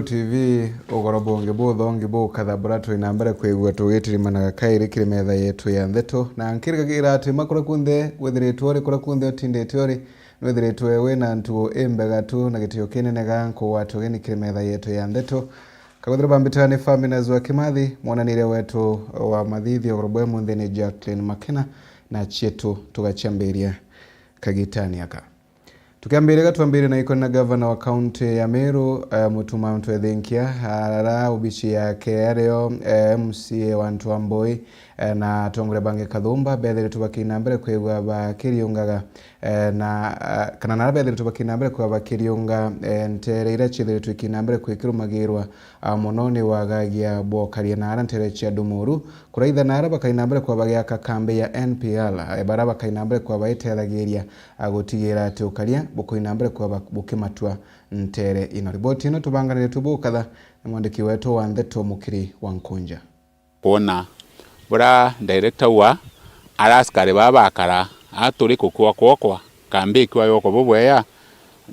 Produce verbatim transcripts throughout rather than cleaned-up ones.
T V, ugoro bungi buthongi bukatha bura twi na mbere kwigua tugitirimanaga kairi kiri metha yetu ya ndeto, na nkirigagira ati ma kuria kunthe withiritwe uri, kuria kunthe utindite uri, nwithiritwe wi na ntugo imbega tu na gitio kinene ga nkugwata ugeni kiri metha yetu ya ndeto. Kaguthira bambitaga ni Faminas wa Kimathi, mwananire wetu wa mathithio ugoro bwa munthi ni Jacqueline Makena, na cietu tugaciambiria kagitani aka. Tukiambiriria, gatwambirie na ikoni na gavana wa kaunti ya Meru, eh, Mutuma M'Ethingia, arara obici yake ario, eh, M C A wa Ntwambui, eh, na atongoria bangi kathumba bethiritwe bakina mbere kwigua bakiriungaga, eh, na, ah, kana nara bethiritwe bakina mbere kwigua bakiriunga, eh, ntere iria ciethiritwe ikina mbere kwikirumagirwa, ah, mono ni wagagia bwokaria na ara ntere cia Dumuru, kuraitha na ara bakaina mbere kwigua bagiaka kambi ya N P R, eh, bara bakaina mbere kwigua baitethagiria a gutigira ati ukaria bukuina mbere kwaba bukimatua ntere ino. Riboti ino tubanganiritwe bukatha ni mwandiki wetu wa ndeto Mukiri wa Nkunja. Kwona bura director wa ara askari baa bakara a turi kukua kwokwa kambi ikua yoko bubweya,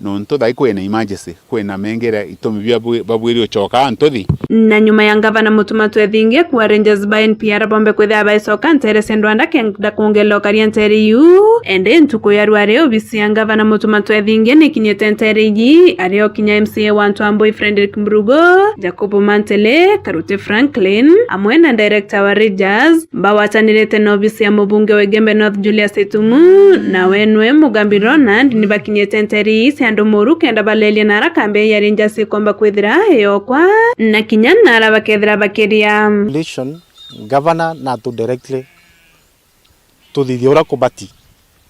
nontu thai kwina emergency, kwina mengire itumi bia bwi-, babwiri ucoka ntuthi. Na nyuma ya ngavana Mutuma M'Ethingia kuuga Rangers ba N P R bombe kwithira baicoka ntere cia Ndwanda kenda kwongerera ukaria ntere iu. Indi ntuku ya rwari, obisi ya ngavana Mutuma M'Ethingia nikinyite ntere iji, ario kinya M C A wa Ntwambui Frederick Mburugu, Jacob Mantele, Karuti Franklin, amwe na director wa Rangers, bagwatanirite na obisi ya mubunge wa Igembe North Julius Itumu, na wenwe Mugambi Ronald, ni bakinyite ntere ii cia Dumuru kenda baleria nara kambi ya Rangers ikomba kwithira iyokwa, na kinya nara bakethira bakiria. Population, governor na tu directly tuthithia uria kubati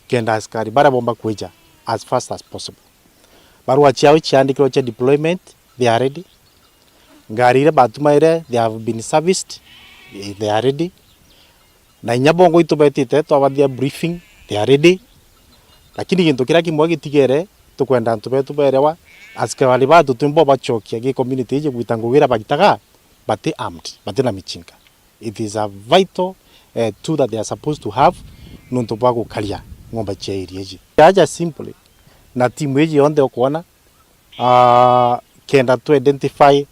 kenda askari baria bomba kwija as fast as possible. Barua ciao ciandikirwe cia deployment, they are ready. Ngari iria batumaire, they have been serviced, eh, they are ready. Na inya bongo itubetite twabathia briefing, they are ready. Lakini gintu kiria kimwe gitigere, tukwenda antu betu berewa, askari baa tutwimbo bacokia gi community iji gwita ngugi iria bagitaga, bati armed, bati na michinga. It is a vital, eh, tool that they are supposed to have nontu bwa gukaria ng'ombe cia area iji. Aja simply, na timu iji yonthe ukwona, ah, kenda tu identify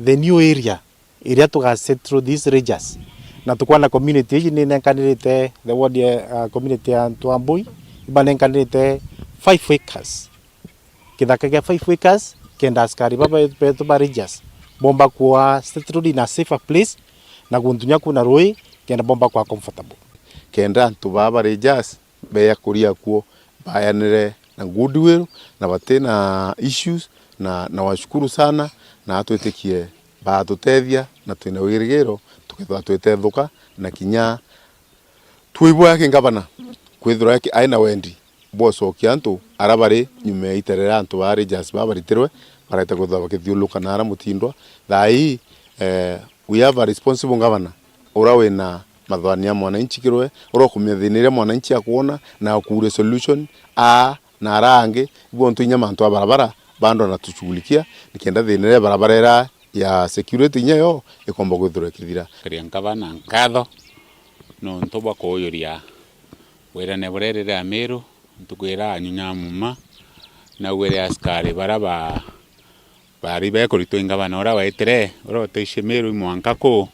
the new area iria tuga settle these rangers. Na tukwana community iji ni nenkanirite the ward ya, ah, community ya Ntwambui, ibanenkanirite five acres. Kithaka gia five acres, kenda askari baba betu ba rangers bomba kuwa settled in a safer place, na guntu nya kuna rui, kenda bomba kuwa comfortable. Kenda antu baba ba rangers beya kuria kuo, bayanire na goodwill, na bati na issues, na, na washukuru sana, na atwitikie batutethia, na twina wigirigiro tukethirwa twitethuka, na kinya twiboya ki ngavana kwithirwa aki-, aina wendi bwocokia antu ara bari nyuma ya ita riria antu ba rangers baa baritirwe, bareta kwithirwa bakithiuruka na ara mutindwa. Thaa ii, eh, we have a responsible governor ura wina mathwani ya mwananchi kirwe, ura ukumenya thina iria mwananchi akwona na akuure solution, aa na ara angi, ibo ntu inya mantu a barabara bando anatushughulikia, nikenda thina iria barabara ira ya security inya yo ikomba kwithirwa ikithira. Karia ngavana nkatho nontu bwa kuuyuria wirane buria riri Amiru ntuku iria anyunya muma, na wire askari baria ba, bari bekuritwa i ngavana uria waitire, uria uteicie Miru i mwanka kuu,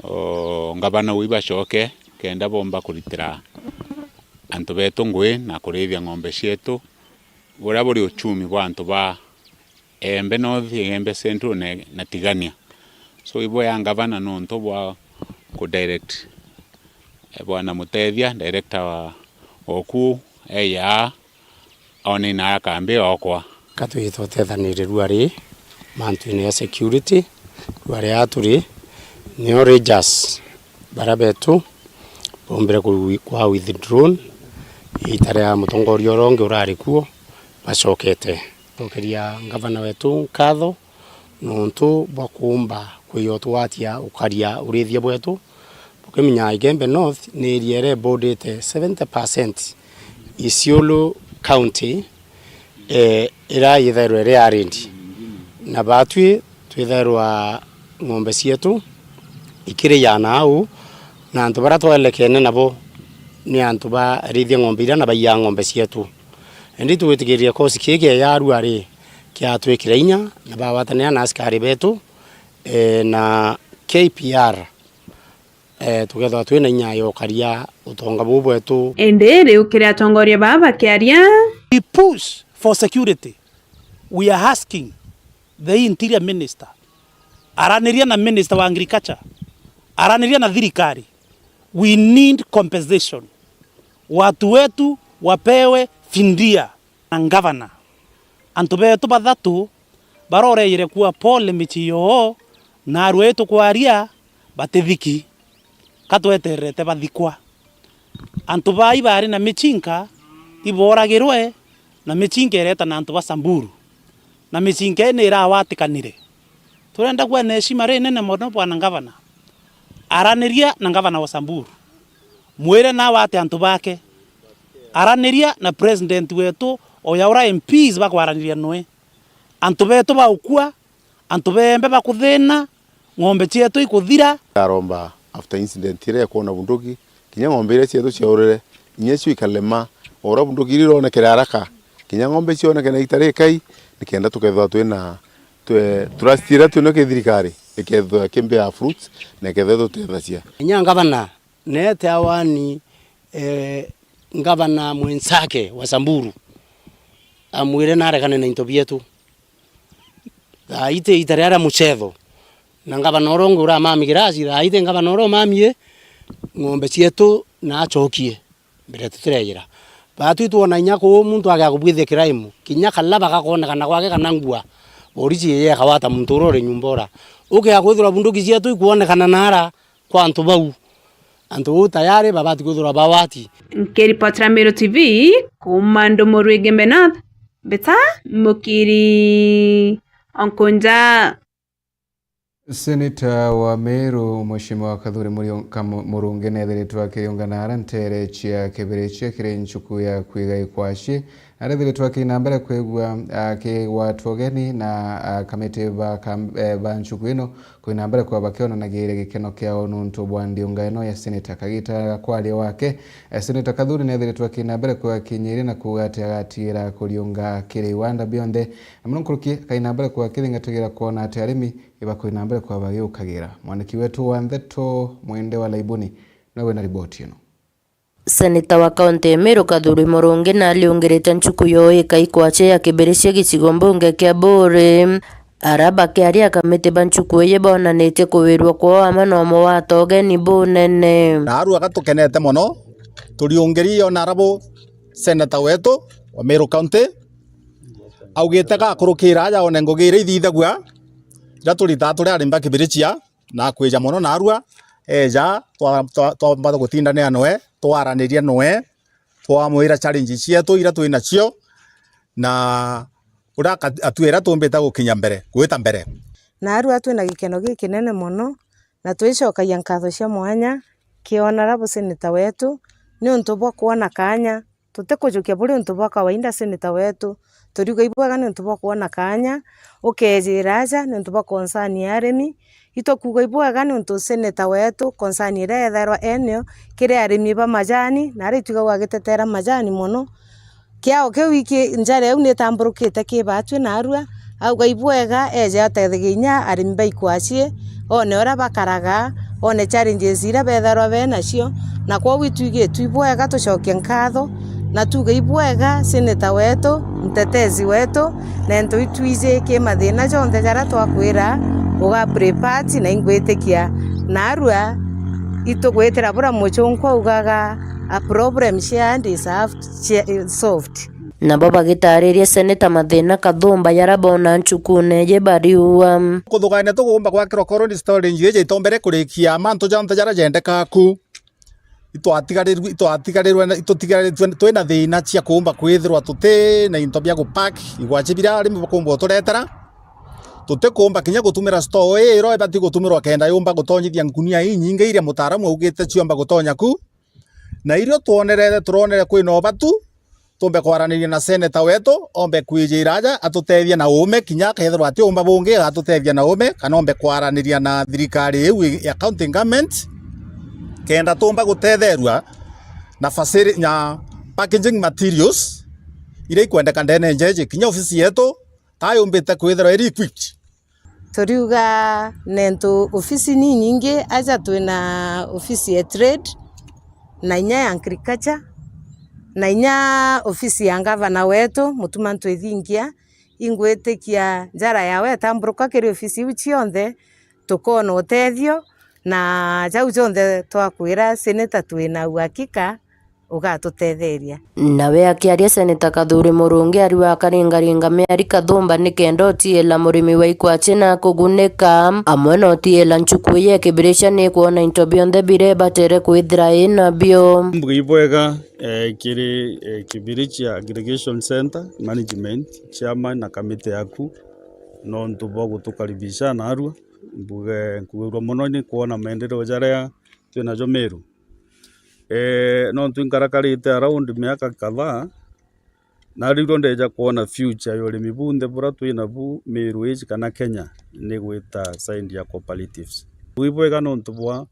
o, ngavana uu ibacoke kenda bomba kuritira antu betu ngui na kurithia ng'ombe cietu, buria buri uchumi bwa antu ba Embe North, Embe Central na, na Tigania. So, ibo ya ngavana nontu bwa ku direct, eh, bwana Mutethia, director wa, wa oku, eya, one na akambi okwa. Ka twitwa tethanire ruari mantu-ini ya security, ruari aturi, nio rangers bara betu bombire ku-, kwa withdrawn, ita ria mutongoria uria ungi urari kuo, bacokete. Cokeria ngavana wetu nkatho nontu bwa kuumba kwiyotwatia ukaria urithia bwetu. Bukimenya Igembe North ni area iria ibodete seventy percent Isiolo County, eh, iria yithairwa iri arid. Na batwi twithairwa ng'ombe cietu ikiriana au, na antu baria twelekene nabo ni antu barithia ng'ombe iria na baiyaa ng'ombe cietu. Indi tugwitikiria kosi kii kia yaarua ri, kiatwikira inya na bagwatanira na askari betu, eh, na K P R, eh, tukethirwa twina inya ya ukaria utonga buu bwetu. Indi riu kiri atongoria baa bakiaria, we push for security. We are asking the interior minister, araniria na minister wa agriculture, araniria na thirikari. We need compensation. Watu wetu wapewe fidia. Na ngavana, antu betu bathatu baria urejire kua pole micii yoo, naarua itukwaria batithiki, ka twetererete bathikwa. Antu baa ibaari na micii nka ibooragirwe, na micii nka ireeta na antu ba Samburu, na micii nka ii ni irawatikanire. Turenda kwona heshima rinene mono, bwana ngavana, araniria na ngavana wa Samburu, mwire nawe ati antu bake, araniria na president wetu, o ya uria M Ps bakwaraniria noe. Antu betu baukua, antu beembe bakuthina, ng'ombe cietu ikuthira. Aromba after incident iria ya kwona bunduki, kinya ng'ombe iria cietu ciaurire, inya cio ikarema, o uria bunduki iria ironekere haraka, kinya ng'ombe cioneke na ita rikai, nikenda tukethirwa twina twe-, trust iria twina ki thirikari, ikethirwa ki bear fruits, na ikethirwa itutethagia. Kinya ngavana, neete awani, eh, ngavana mwenzake wa Samburu, amwire narekane na into bietu. Thaa ii ti ita riria ria mucetho. Na ngavana uria ungi uramami girasi, thaa ii ti ngavana uria umamie, ng'ombe cietu na acokie mbere tutirejira. Baatwi twona inya kuu muntu agea kubwithia crime, kinya kalaba gakoonekana gwake kana ngua, borisi ije ikawata muntu uria uri nyomba ura. Ukea kwithirwa bunduki cietu ikwonekana naara kwa antu bau. Antu bau tayari babati kwithirwa bawati. Nkiripotera Meru T V, kuuma Ndumu Rwingi Menath, Mbita Mukiri Onkunja. Seneta wa Meru, Mheshimiwa Kathuri Murio-, Kamu-, Murungi neethiritwe akiriungana ara nteere cia Kibirichia kiri nchuku ya kwiga ikwaci. Arethiritwe akina mbere kwigua akigwatwa ugeni na akamiti ba kam-, eh, ba nchuku ino kwina mbere kwa bakionanagiire gikeno kiao nuntu bwa ndiunga ino ya seneta. Kagita ga kwaria wake, eh, Seneta Kathuri neethiritwe akina mbere kwa kinyiria na kuuga ati agatigira kuriunga kiri iwanda bionthe, na mono nkuruki akaina mbere kwa akithingatagira kwona ati arimi ibakwina mbere kwa bagiukagira. Mwandiki wetu wa ntheto Mwende wa Laibuni niwe wina riboti ino. Seneta wa kaunti ya Meru Kathuri Murungi nariungirite nchuku yoo ika ikwache ya Kibirichia gicigo mbunge kia Buuri. Ara bakiaria akamiti ba nchuku iji bonanitie kuwirua kwao amwe na umwe wa atogeni bunene. Naarua gatukenete mono, turiungirie ona arabo seneta wetu wa Meru County, augite gakurukira aja one ngugi iria ithithagua, iria turitaa turi arimi ba Kibirichia, na akwija mono naarua, eja, twa-, twa-, twamba gutindanira noe, twaraniria noe, twamwira challenges cietu iria twi nacio, na uria aka-, atwira tumbite gukinya mbere, gwita mbere. Naarua twina gikeno gikinene mono, na twicokagia nkatho cia mwanya ki honourable seneta wetu, niuntu bwa kwona kaanya. Tutikujukia buri untu bwa kawaida seneta wetu. Turiuga ibwega niuntu bwa kwona kaanya, ukejira aja niuntu bwa concern ya arimi. Itukuuga ibwega niuntu seneta wetu concern iria yethairwa enio kiri arimi ba majani, na aria itwigagua agitetera majani mono. Kiao kiu iki, njara iu nitamburukite ki baatwi naarua, auga ibwega eje atethagie inya arimi ba ikwaci, one uria bakaraga, one challenges iria bethairwa be nacio, na kwoguo itwigitwe ibwega tucokie nkatho, na tuuge ibwega seneta wetu, mtetezi wetu, na into itwiji ki mathina jonthe jaria twakwira uga play part na ingwitikia. Naarua itugwitira buria muchunku augaga, a problem shared is half Cia-, soft. Nabo bagitaariria seneta mathina kathumba jaria boona nchukune iji bariua. Kuthugania tugumba gwakirwa cold storage iji itombere kurikia mantu jonthe jaria jendekaa ku. Itwatigarirwe, itwatigarirwe na, itutigaritwe twina thina cia kuumba kwithirwa tuti na into bia gupack, igwachi biria arimi bakumba uturetera. Tutikuumba kinya gutumira store ii iria ibati gutumirwa kenda yumba gutonyithia nkunia inyingi iria mutaaramu augite ciomba gutonya ku. Na irio twonere, turonere kwina ubatu, tumbe kwaraniria na seneta wetu, ombe kwijira aja atutethia na uume, kinya akethirwa ati uumba bungi agatutethia na uume, kana ombe kwaraniria na thirikari iu ya county government, kenda tumba gutetherua na facili-, na packaging materials iria ikwendeka ndene njeji, kinya ofisi yetu, ta yumbite kwithirwa iri equipped. Turiuga nentu ofisi ni nyingi, aja twina ofisi ya trade, na inya ya agriculture, na inya ofisi ya ngavana wetu Mutuma M'Ethingia. Ingwitikia njara yawe itamburuka kiri ofisi iu cionthe, tukoona utethio, na jau jonthe twakwira seneta twina uhakika ugatutetheria. Nawe akiaria, Seneta Kathuri Murungi ariuga akaringaringa miari kathumba nikenda utiila murimi wa ikwachi na kugunika, amwe na utiila nchuku ii ya kibiricia nikwona into bionthe biria ibatere kwithira inabio. Mbuge ibwega, eh, kiri, eh, Kibirichia Aggregation Centre Management, chairman na kamiti yaku, nontu bwa gutukaribisha narua. Mbuge nkugairua mono ni kwona maendeleo jaria twinajo Meru. Eh, nontu inkarakarite around miaka kadhaa, narirwe ndeja kwona future ya urimi bunthe buria twinabu Meru iji kana Kenya, ni gwita side ya cooperatives. Bwi bwega nontu bwa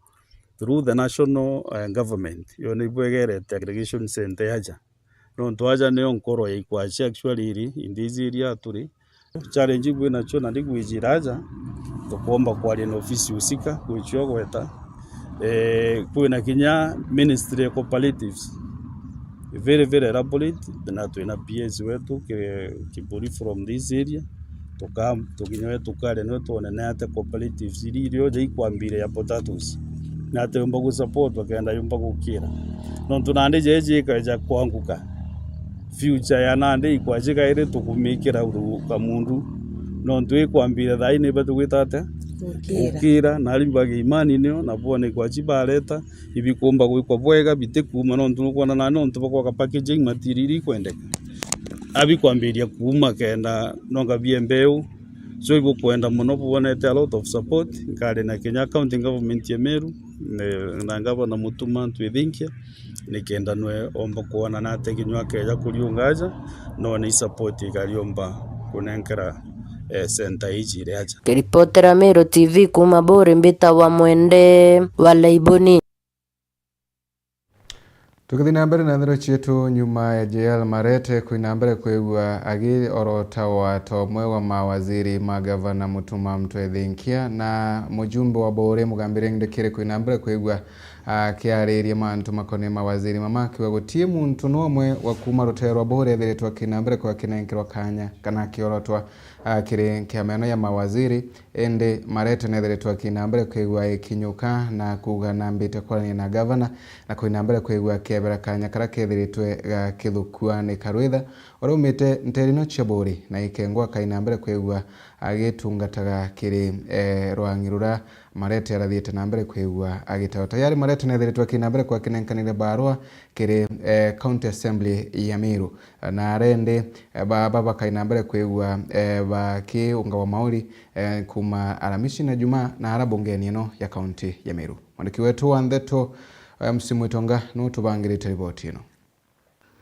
through the national, eh, government, yo ni bwegerete aggregation centre yaja. Nontu aja niyo nkoro ya ikwachi actually iri in this area turi. Challenge bwinacho na ndigwijira aja, tukwomba kwaria na ofisi husika gwichio gweta. Eh, kwina kinya ministry ya cooperatives. Very, very elaborate, na twina P S wetu ki-, Kiburi from this area. Tuka-, tukinya we tukaria niwe twone ni atia cooperatives iri irio ja ikwambire ya potatoes, ni atia yumba gusupportwa kenda yumba gukira. Nontu nandi jeji ikaja kwanguka, future ya nandi ikwaji kairi tukumikira uru kamundu. Nontu ikwambire thaa ii ni ibati gwita atia? Gukira. Gukira, na aria bagi imani nio, na bwone ikwaji bareta, ibikumba gwikwa bwega, bitikuuma, nontu nukwona nandi nontu bwa gwaka packaging material iria ikwendeka. Abikwambiria kuuma kenda nonga bie mbeu. So, ibukwenda mono bwonete a lot of support, nkari na kinya county government ya Meru, ne-, na ngavana Mutuma M'Ethingia, nikenda nwe omba kwona nate kinywa keja kuriunga aja, no ni support ikariomba kunenkera, eh, center iji iri aja. Kiripotera Meru T V kuuma Buri, mbitagwa Mwende wa Laiboni. Tukithi na mbere na nthero cietu, nyuma ya J R Marete kwina mbere kwigua agiorotawa ta umwe wa mawaziri ma gavana Mutuma M'Ethingia, na mujumbe wa Buri Mugambi Ndikiri kwina mbere kwigua akiariria mantu makonie mawaziri mama, akiuga gutii muntu no umwe wa kuuma rutere rwa Buri ethiritwe akina mbere kwa akinenkerwa kanya kana akiorotwa, ah, kiri nkiama ino ya mawaziri, indi Marete nethiritwe akina mbere kwigua ikinyuka na kuuga nambite kwarania na gavana, na kwina mbere kwigua akiebera kanya karia kethiritwe gakithukua ni Karwitha, uria umite ntere ino cia Buri, na ikengwa akaina mbere kwigua agitungataga kiri, eh, rwangi ruria Marete arathiite na mbere kwigua agitawa. Tayari Marete nethiritwe akina mbere kwa akinenkanire barua kiri, eh, County Assembly ya Meru. Na arendi, eh, ba-, ba-, bakaina mbere kwigua, eh, bakiungawa mauri, eh, kuuma Aramisi na Jumaa na ara bungeni ino ya kaunti ya Meru. Mwandiki wetu wa ndeto, eh, Musi Mwitonga, nutubangirite riboti ino.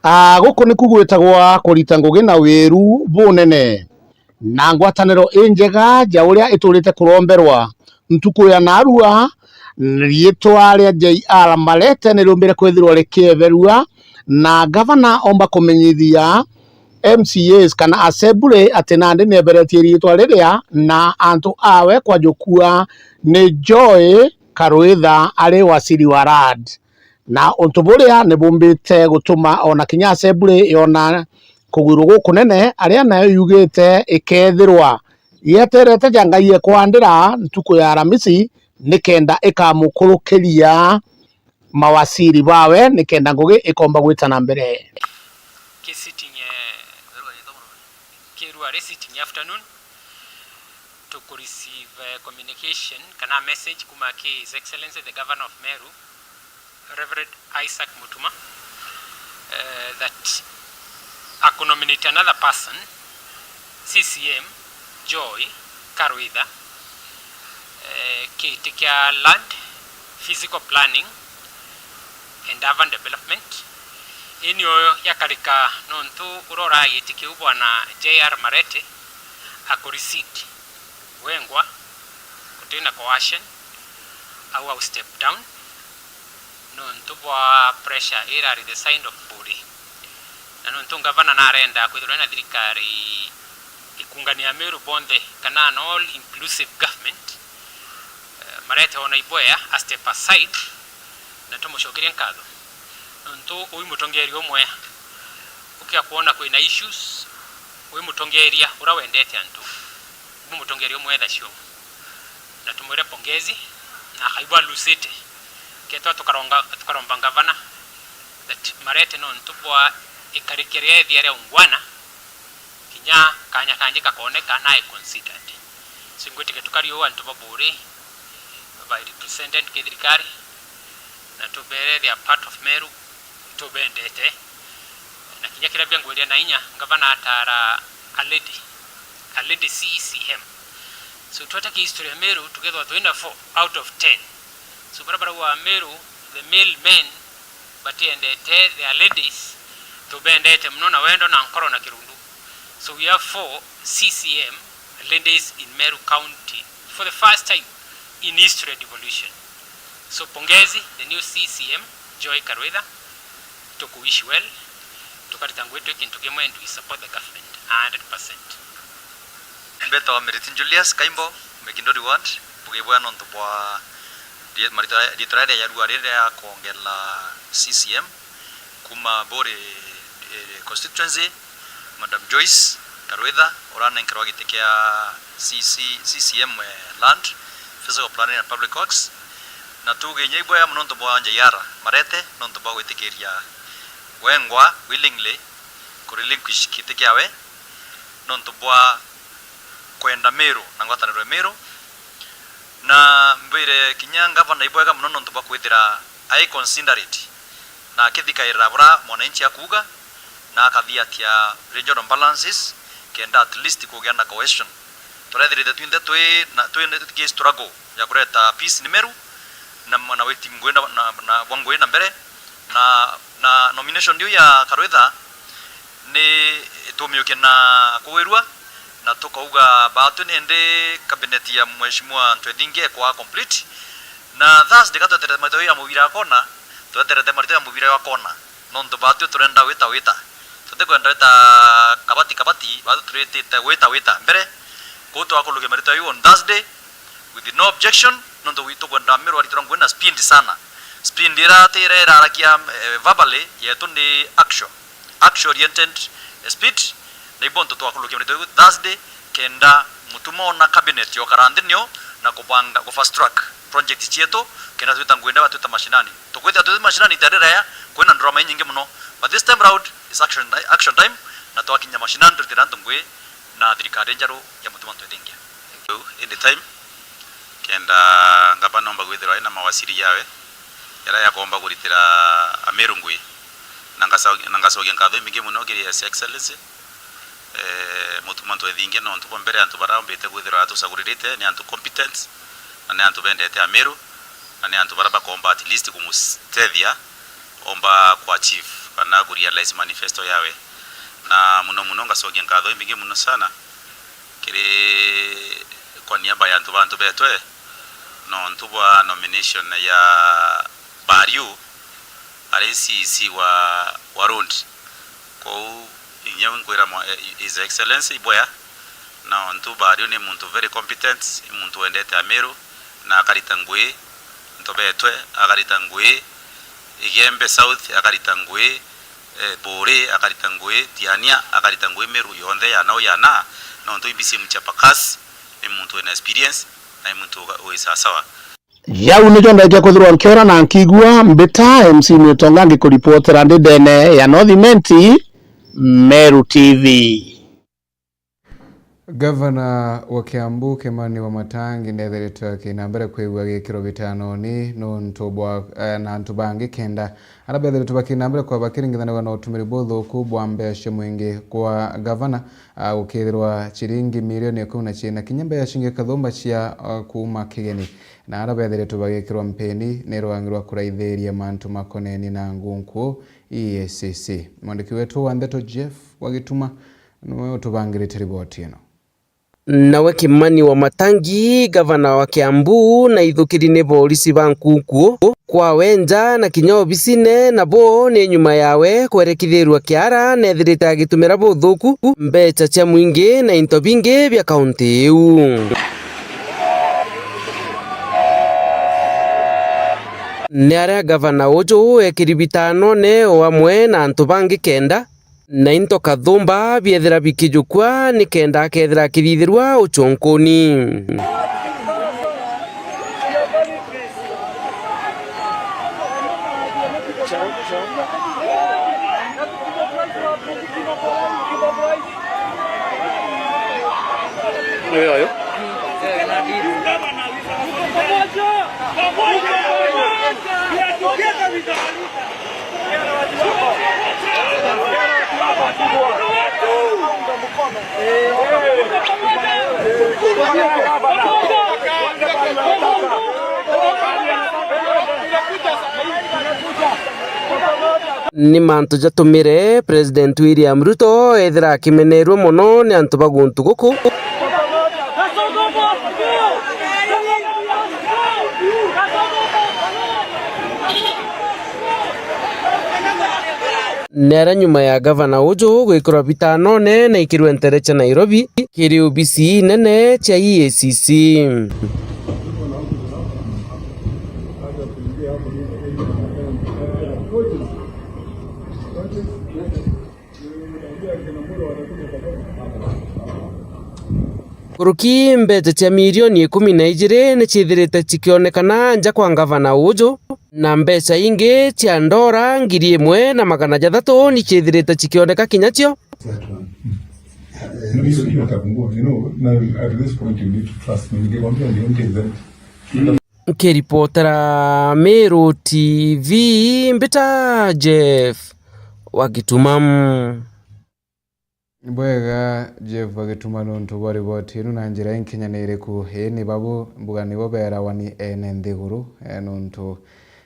Aa, guku niku gwitagwa kurita ngugi na wiru bunene, na ngwataniro injega ja uria iturite kuromberwa. Ntuku ya narua, riitwa ria J R Marete niriumbire kwithirwa rikieberua, na gavana omba kumenyithia M C As kana Assembly ati nandi nieberetie riitwa riria na antu awe kwajukua ni Joy Karwitha ari waziri wa land. Na untu buria ni bumbite gutuma ona kinya Assembly yona kugwirwa gukunene, aria nayo yugite ikethirwa yeterete ja Ngai ekwandira ntuku ya Aramisi, nikenda ikamukurukiria mawaziri bawe, nikenda ngugi ikomba gwita na mbere. Ki sitting, eh, kirua ri sitting afternoon, tuku receive, eh, communication kana message kuma ki His Excellency the Governor of Meru, Reverend Isaac Mutuma, eh, that akunominate another person, C C M Joy Karwitha, eh, kiti kia Land, Physical Planning and Urban Development. Inio yakarika nontu urora giti kiu Bwana J R Marete akurecede wengwa, gutina coercion, au au step down, nontu bwa pressure irari the side of Buri. Na nontu ngavana narenda kwithirwa ena thirikari Ikungania Meru bonthe, kana an all inclusive government, eh, marete ona iboya a step aside, na tumucokerie nkatho. Nontu ui mutongeria umwe, ukia kwona kwina issues, ui mutongeria ura wendete antu, ui mutongeria umwe etha cio. Na tumwire pongezi, na akaigua alusite. Ketwa tukaronga-, tukaromba ngavana that marete nontu bwa ikarikire ethia ria ungwana, kinya kanya kangi kakoneka na i considered. So, ingwitikia tukari uu antu ba Buuri, ba represented ki thirikari, na tubere they are part of Meru, tubendete. Na kinya kiria biangwiria na inya, ngavana atara a lady, a lady C C M. So, twete ki history ya Meru, tukethwa twina four out of ten. So, baria barauga Meru, the male men, batiendete their ladies, tubendete muno na wendo na nkoro na kirundu. So we have four C C M ladies in Meru County for the first time in history devolution. So pongezi the new C C M, Joy Karwitha, tuku wish well, tukarita ngui twi kintu kimwe and we support the government a hundred percent. Mbetwa Meriti Julius Kaimbo, Mekindori Ward, mbuge bwega nontu bwa rie-, maritwa, riitwa riria riarua riria kwongela C C M kuma Buuri, eh, constituency, Madam Joyce Karwitha, uranenkerwa giti kia C C, C C M, eh, land, Physical Planning and Public Works, na tuge inya ibwega mono nontu bwa J R marete, nontu bwa gwitikiria wengwa willingly ku relinquish giti kiawe, nontu bwa kwenda Meru na ngwataniro ya Meru. Na mbwire kinya ngavana ibwega mono nontu bwa kwithira ai considerate na akithikairira bura mwananchi akuuga, na akathiatia regional balances, kenda at least kugia na cohesion. Turethirite twinthe twi na, twi na, tuki struggle ya kureta peace ni Meru, na, na witi ngui na, na, na bwa ngui na mbere, na, na nomination iu ya Karwitha ni tumiukie na kugwirua, na tukauga baatwi nindi cabinet ya Mheshimiwa Ntwethingia ikwa complete, na Thursday ka tweterete marito ya mubira wa kona, tweterete marito ya mubira wa kona, nontu baatwi turenda wita wita, tutikwenda wita kabati kabati, baatwi turitite wita wita mbere, kou twakulukia marito yau on Thursday with no objection, nontu wi-, tukwenda Meru aritira ngui na speed sana. Speed ira ti ira irarakia, eh, verbally, yetu ni action, action oriented, eh, speed. Na ibo ntu twakulukia marito yau Thursday, kenda mutuma ona cabinet yokara nthi nio na kubanga ku fast track project cietu, kenda twita ngui nda batwita mashinani. Tukwithira twi mashinani ita riraya, kwina drama inyingi mono. But this time round is action, action time, na twakinya mashinani turitira antu ngui na thirikari njeru ya mutuma Ntwethingia. Riu indi time kenda ngavana omba kwithirwa ena mawasiri yawe jaria yakomba kuritira Ameru ngui, na ngasa-, na ngacokia nkatho imbingi mono kiri His Excellency, eh, mutuma Ntwethingia, nontu bwa mbere antu baria ombite kwithirwa atucaguririte ni antu competent, na ni antu bendete Ameru, na ni antu baria bakomba at least kumutethia omba ku achieve kana ku realize manifesto yawe. Na muno muno ngacokia nkatho imbingi muno sana kiri kwa niaba ya antu ba antu betwe, nontu bwa nomination ya Bariu ari C E C wa, wa road. Kou inya nkwira mwa-, eh, His Excellency ibwea, nontu Bariu ni muntu very competent, ni muntu wendete Ameru, na akarita ngui ntu betwe, akarita ngui Igembe South, akarita ngui, eh, Buuri, akarita ngui Tiania, akarita ngui Meru yonthe ya nau ya na, nontu I B C mchapa kazi, ni muntu wina experience, na ni muntu uga-, wi sawasawa. Jau nijo ndaikia kwithirwa nkiona na nkigua mbita M C Mwitonga ngikuripotera ndi ndene ya North Imenti, Meru T V. Gavana wa Kiambu, Kimani Wamatangi, nethiritwe akina mbere kwigua gikiro bitanoni nontu bwa, eh, na antu bangi kenda aria bethiritwe bakina mbere kwa bakiringithanagwa na utumiri buthuku bwa mbeca cia mwingi kwa gavana, ah, gukithirwa ciringi milioni ikumi na ciina kinya mbeca cingi kathumba cia, ah, kuuma kigeni. Na aria bethiritwe bagikirwa mpeni ni rwangi rwa kuraithiria mantu makonenie na ngunku E A C C. Mwandiki wetu wa ndeto Jeff wa Gituma niwe utubangirite riboti ino. Nawe Kimani Wamatangi, gavana wa Kiambu, na ithukiri ni borisi ba nkukuo kwawe nja na kinya obisine, nabo ni nyuma yawe kwerekithirua kiara nethirite agitumira buthuku mbecha cia mwingi na into bingi bia kaunti iu. Ni aria gavana uju ekiri bitanone o amwe na antu bangi kenda, na into kathumba biethira bikijukua nikenda akethira akithithirua uchonkoni. Ni mantu jatumire President William Ruto ethira akimenerua mono ni antu ba guntu guku. Ni aria nyuma ya gavana uju gwikirwa bitanone na ikirwe ntere cia Nairobi kiri obisi nene cia E A C C. Nkuruki mbecha cia milioni ikumi na ijiri ni ciithirite cikionekana nja kwa ngavana uju, na mbecha ingi cia ndora ngiri imwe na magana jathatu ni ciithirite cikioneka kinya cio. Hiyo, hiyo itapungua, you know, now at this point you need to trust me. Nikikwambia niongeze. Nkiripotera Meru T V, mbita Jeff wa Gituma. Bwega, Jeff wa Gituma, nontu bwa riboti inu na njira inkinyaniriku. Ii ni babu mbuga nibo beerawa ni ene nthiguru, eh, nontu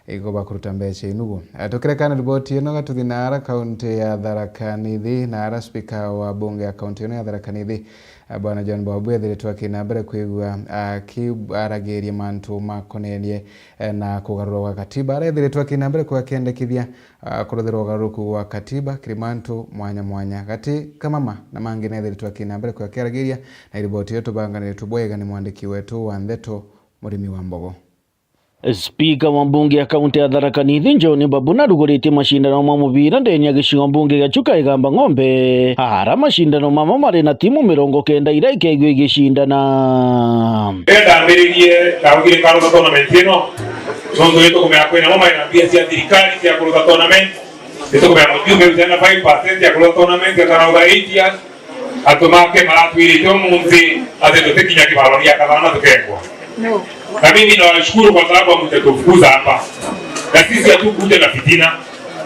igo bakuruta mbecha inu bo. Eh, tukirekana riboti ino, gatuthi naara kaunti ya Tharaka Nithi, naara spika wa bunge ya kaunti ino ya Tharaka Nithi, eh, Bwana John Babu ethiritwe akina mbere kwigua akiaragiria mantu makonenie, eh, na kugarurwa gwa katiba. Arethiritwe akina mbere kwigua akiendekithia, ah, kuruthirwa ugaruruku gwa katiba kiri mantu mwanya mwanya. Gati ka mama na mangi nethiritwe akina mbere kwigua akiaragiria, na riboti iyo tubanganiritwe bwega ni mwandiki wetu wa ndeto, Murimi wa Mbogo. Spika wa mbunge ya kaunti ya Tharaka Nithi, John Babu, naruguritie mashindano ma mubira ndeni ya gicigo mbunge gia Chuka Igamba Ng'ombe, ara mashindano mama mari na timu mirongo kenda iria ikeigua igicindana. Ndambiririe na ugire karuta tournament ino, nontu ni tukumenya kwina mo mari na mbia cia thirikari cia kuruta tournament, ni tukumenya mujumbe uciana five percent ya kuruta tournament atanauga eight years. Antu make maratwirite umunthi ati tutikinya kibaro gia kathana tukengwa. No. Na mimi nawashukuru kwa sababu hamjatufukuza hapa. Na sisi hatukuja na fitina.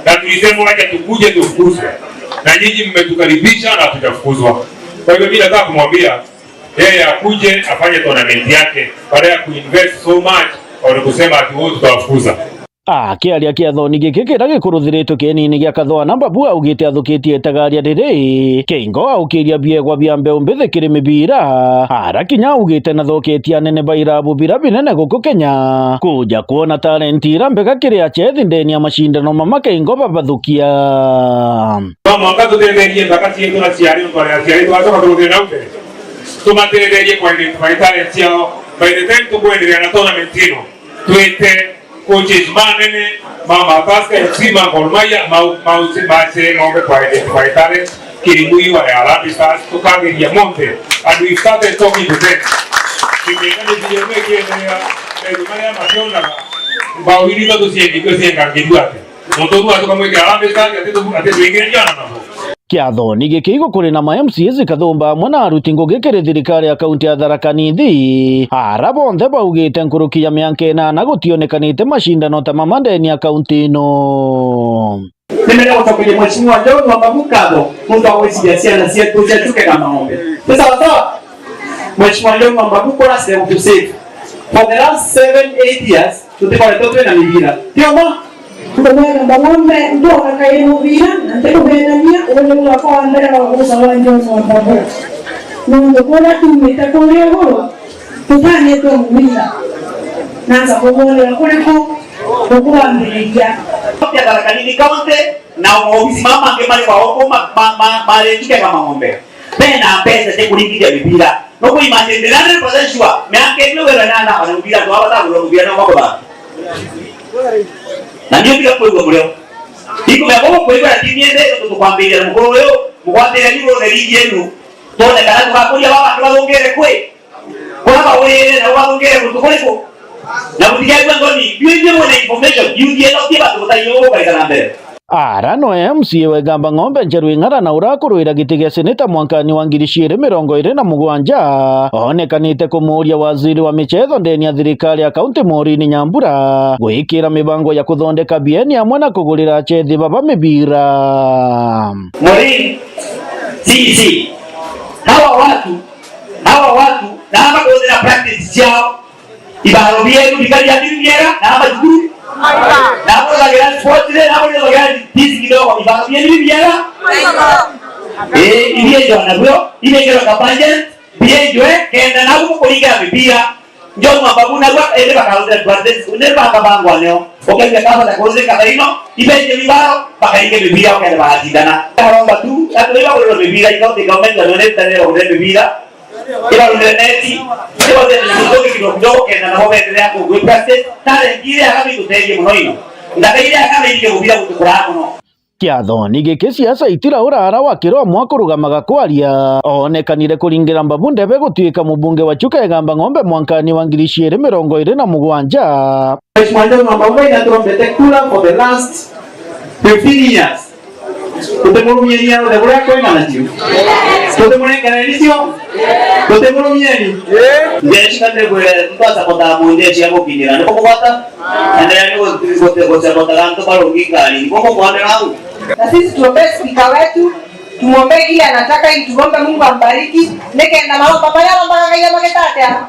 Na tulisema wacha tukuje tufukuzwe. Na nyinyi mmetukaribisha na hatujafukuzwa. Kwa hivyo mimi nataka kumwambia yeye akuje afanye tournament yake, baada ya kuinvest so much, au ni kusema ati wote tutawafukuza. Akiaria kiathoni giki kiria gikuruthiritwe kienini gia Kathwana, Babu augite athukitie itagaria riri, Keingo aukiria biegwa bia mbeu mbithi kiri mibira, ara kinya augite nathukitie anene ba irabu bira binene guku Kenya kuja kwona talenti ira mbega kiri achethi ndeni ya mashindano mama Keingo babathukia. No mwanka tutetherie nthaka cietu na ciari, nontu aria aciari twacoka tuguthire nau mbere. Tumatetherie ku identify talent ciao. By the time tukwenderea na tournament ino, twite coaches manene, ma, ma Tusker F C, ma Gor Mahia, ma, ma, ma Cheeng'ombe kwa identify talent, kiri mwiwa ya Harambee Stars, tukageria monthe, and we started talking to them. Tukienga ni vile mwe kiendelea, maundu maria mationaga, mbao iri ithatu ciengithue ciengangithua atia? Muntu uu atuka mwikira Harambee Stars, ati tu-, ati twingire jana nabo. Kiathoni giki igu kuri na ma M C As Kathumba amwe na aruti ngugi kiri thirikari ya kaunti ya Tharaka Nithi, ara bonthe baugite nkuruki ya mianka inana gutionekanite mashindano ta mama ndeni ya kaunti ino. Nimeenda gucokeria Mheshimiwa John Wambabu ngatho nontu wa gwiciria ciana cietu cia Chuka na Maombe. Ni sawa sawa? Mheshimiwa John Wambabu, kura cia to save. For the last seven, eight years, tutikoretwo twina mibira. Ti uma? Kumwega Mbagombe, ntoka kairi mubira, na ntikubethania, uyu ni mwaka wa mbere wa guca wa John Wambabu. Nontu kuria tuumite kuria iguru, tutanitwe mubira. Nanza kuboorera kuri ku, tukwambiriria. Tharaka Nithi County, na maobisi mama mangi mari kwa huko ma, ma, ma, mari Chuka Igamba Ng'ombe. Bena mbeca cia kuringithia mibira. No ku imagine, ndiri hundred percent sure, miaka ino wera na na mubira, antu aba batagurwa mubira, no makuthaka. Na ndio bila kwigua murio. Ikumenya guku kwigua, lakini ende tukwambiriria mukuru uyu, mukwambiriria ni rone ligi yenu. Twone kana tugakuria baba antu bathungire kwi? Kuria baurire na bathungire guntu kuriku? Na gutigaigua ngoni, biu inyuĩ mwina information, youth yenu ti bantu butaiyo gukaikara mbere. Ara no M C A wa Igamba Ng'ombe Njeru Ing'ara na urakurwira giti gia seneta mwankani wa ngiri ciiri mirongo iri na mugwanja, onekanite kumuuria waziri wa michetho ndeni ya thirikari ya kaunti Maureen Nyambura gwikira mibango ya kuthondeka bieni amwe na kugurira achethi baba mibira. Maureen, C E C, hawa watu, hawa watu, na hapa kuhudhuria practice ciao, ibaro bienu bikari ya biru biega, na hapa cukuru, na hapa kuhudhuria sports day, na hapa kuhudhuria this kidogo, ibaro bienu biega. Eh, ibiejo na bio, ibiejo ka budget, biejwe, kenda na huko kuringa mipira. Njo mwamba buna gwa, ende bakaruthira advantage, une bakabangwa neo. Ukaigua kaba ta kuruthika thaino, ibenje mibaro, bakainge mibira, ukende bagacindana. Aromba tu, atu iba kurira mibira, ikauti government na none tane kurira mibira. Iba kurira neti, iba kurira mibira kidogo kidogo, kenda nabo bendelea ku practice. Tare ngire akami tuteje muno ino. Ndaka ile akami ile mubira kutukura muno. Kiathoni giki, siasa itiraura ara wa Kiromwa kurugamaga kwaria, oonekanire kuringira mbabu ndebe gutuika mubunge wa Chuka Igamba Ng'ombe mwankani wa ngiri ciiri mirongo iri na mugwanja. Mheshimiwa John Wambauga inatuombete kura for the last fifteen years. Tutimurumie niaruthe buria kweng'ana cio. Tutimurengere nicio. Tutimurumie ni. Ndeshi kande bwe ntwasa kota munde cia gukinyira. Niko kugwata. Endelea ni gu-, gu-, gusemota gantu barungi ngari. Niko kukwonera au. Na sisi tuombee spika wetu, tumwombee kile anataka ili tuombe Mungu ambariki. Nikenda maomba maria arombaga Ngai amagita atia?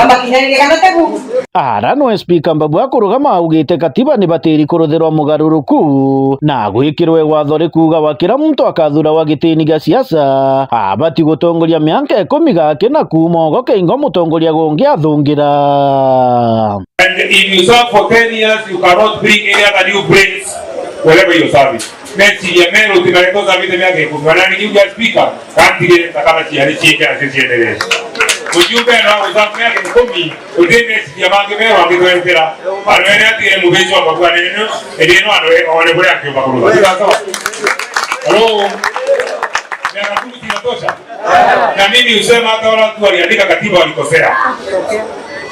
Amakinyanire kana tegu? Ara nwe spika Mbabu akurugama augite katiba ni batiri kuruthirwa mugaruruku na gwikirwe watho rikuuga wa kira muntu akathurawa gitini gia siasa abati gutongoria mianka ikumi gake na kuuma ogo keingo mutongoria gungi athungira. And if you serve for ten years, you cannot bring any other new brains wherever you serve it. Meciria meru tigaretwo service miaka ikumi. Ona ni kiuga speaker, kantigire takana ciari ciike na ciendelee. Mujumbe na usafu miaka ikumi, uti meciria mangi meru angitwetera. Anwene atigire mubeji wa Mbabu anene, edi no anwe one bure akiumba kuruga. Sawa? Hello? Miaka kumi inatosha? Na mimi husema hata wale watu waliandika katiba walikosea.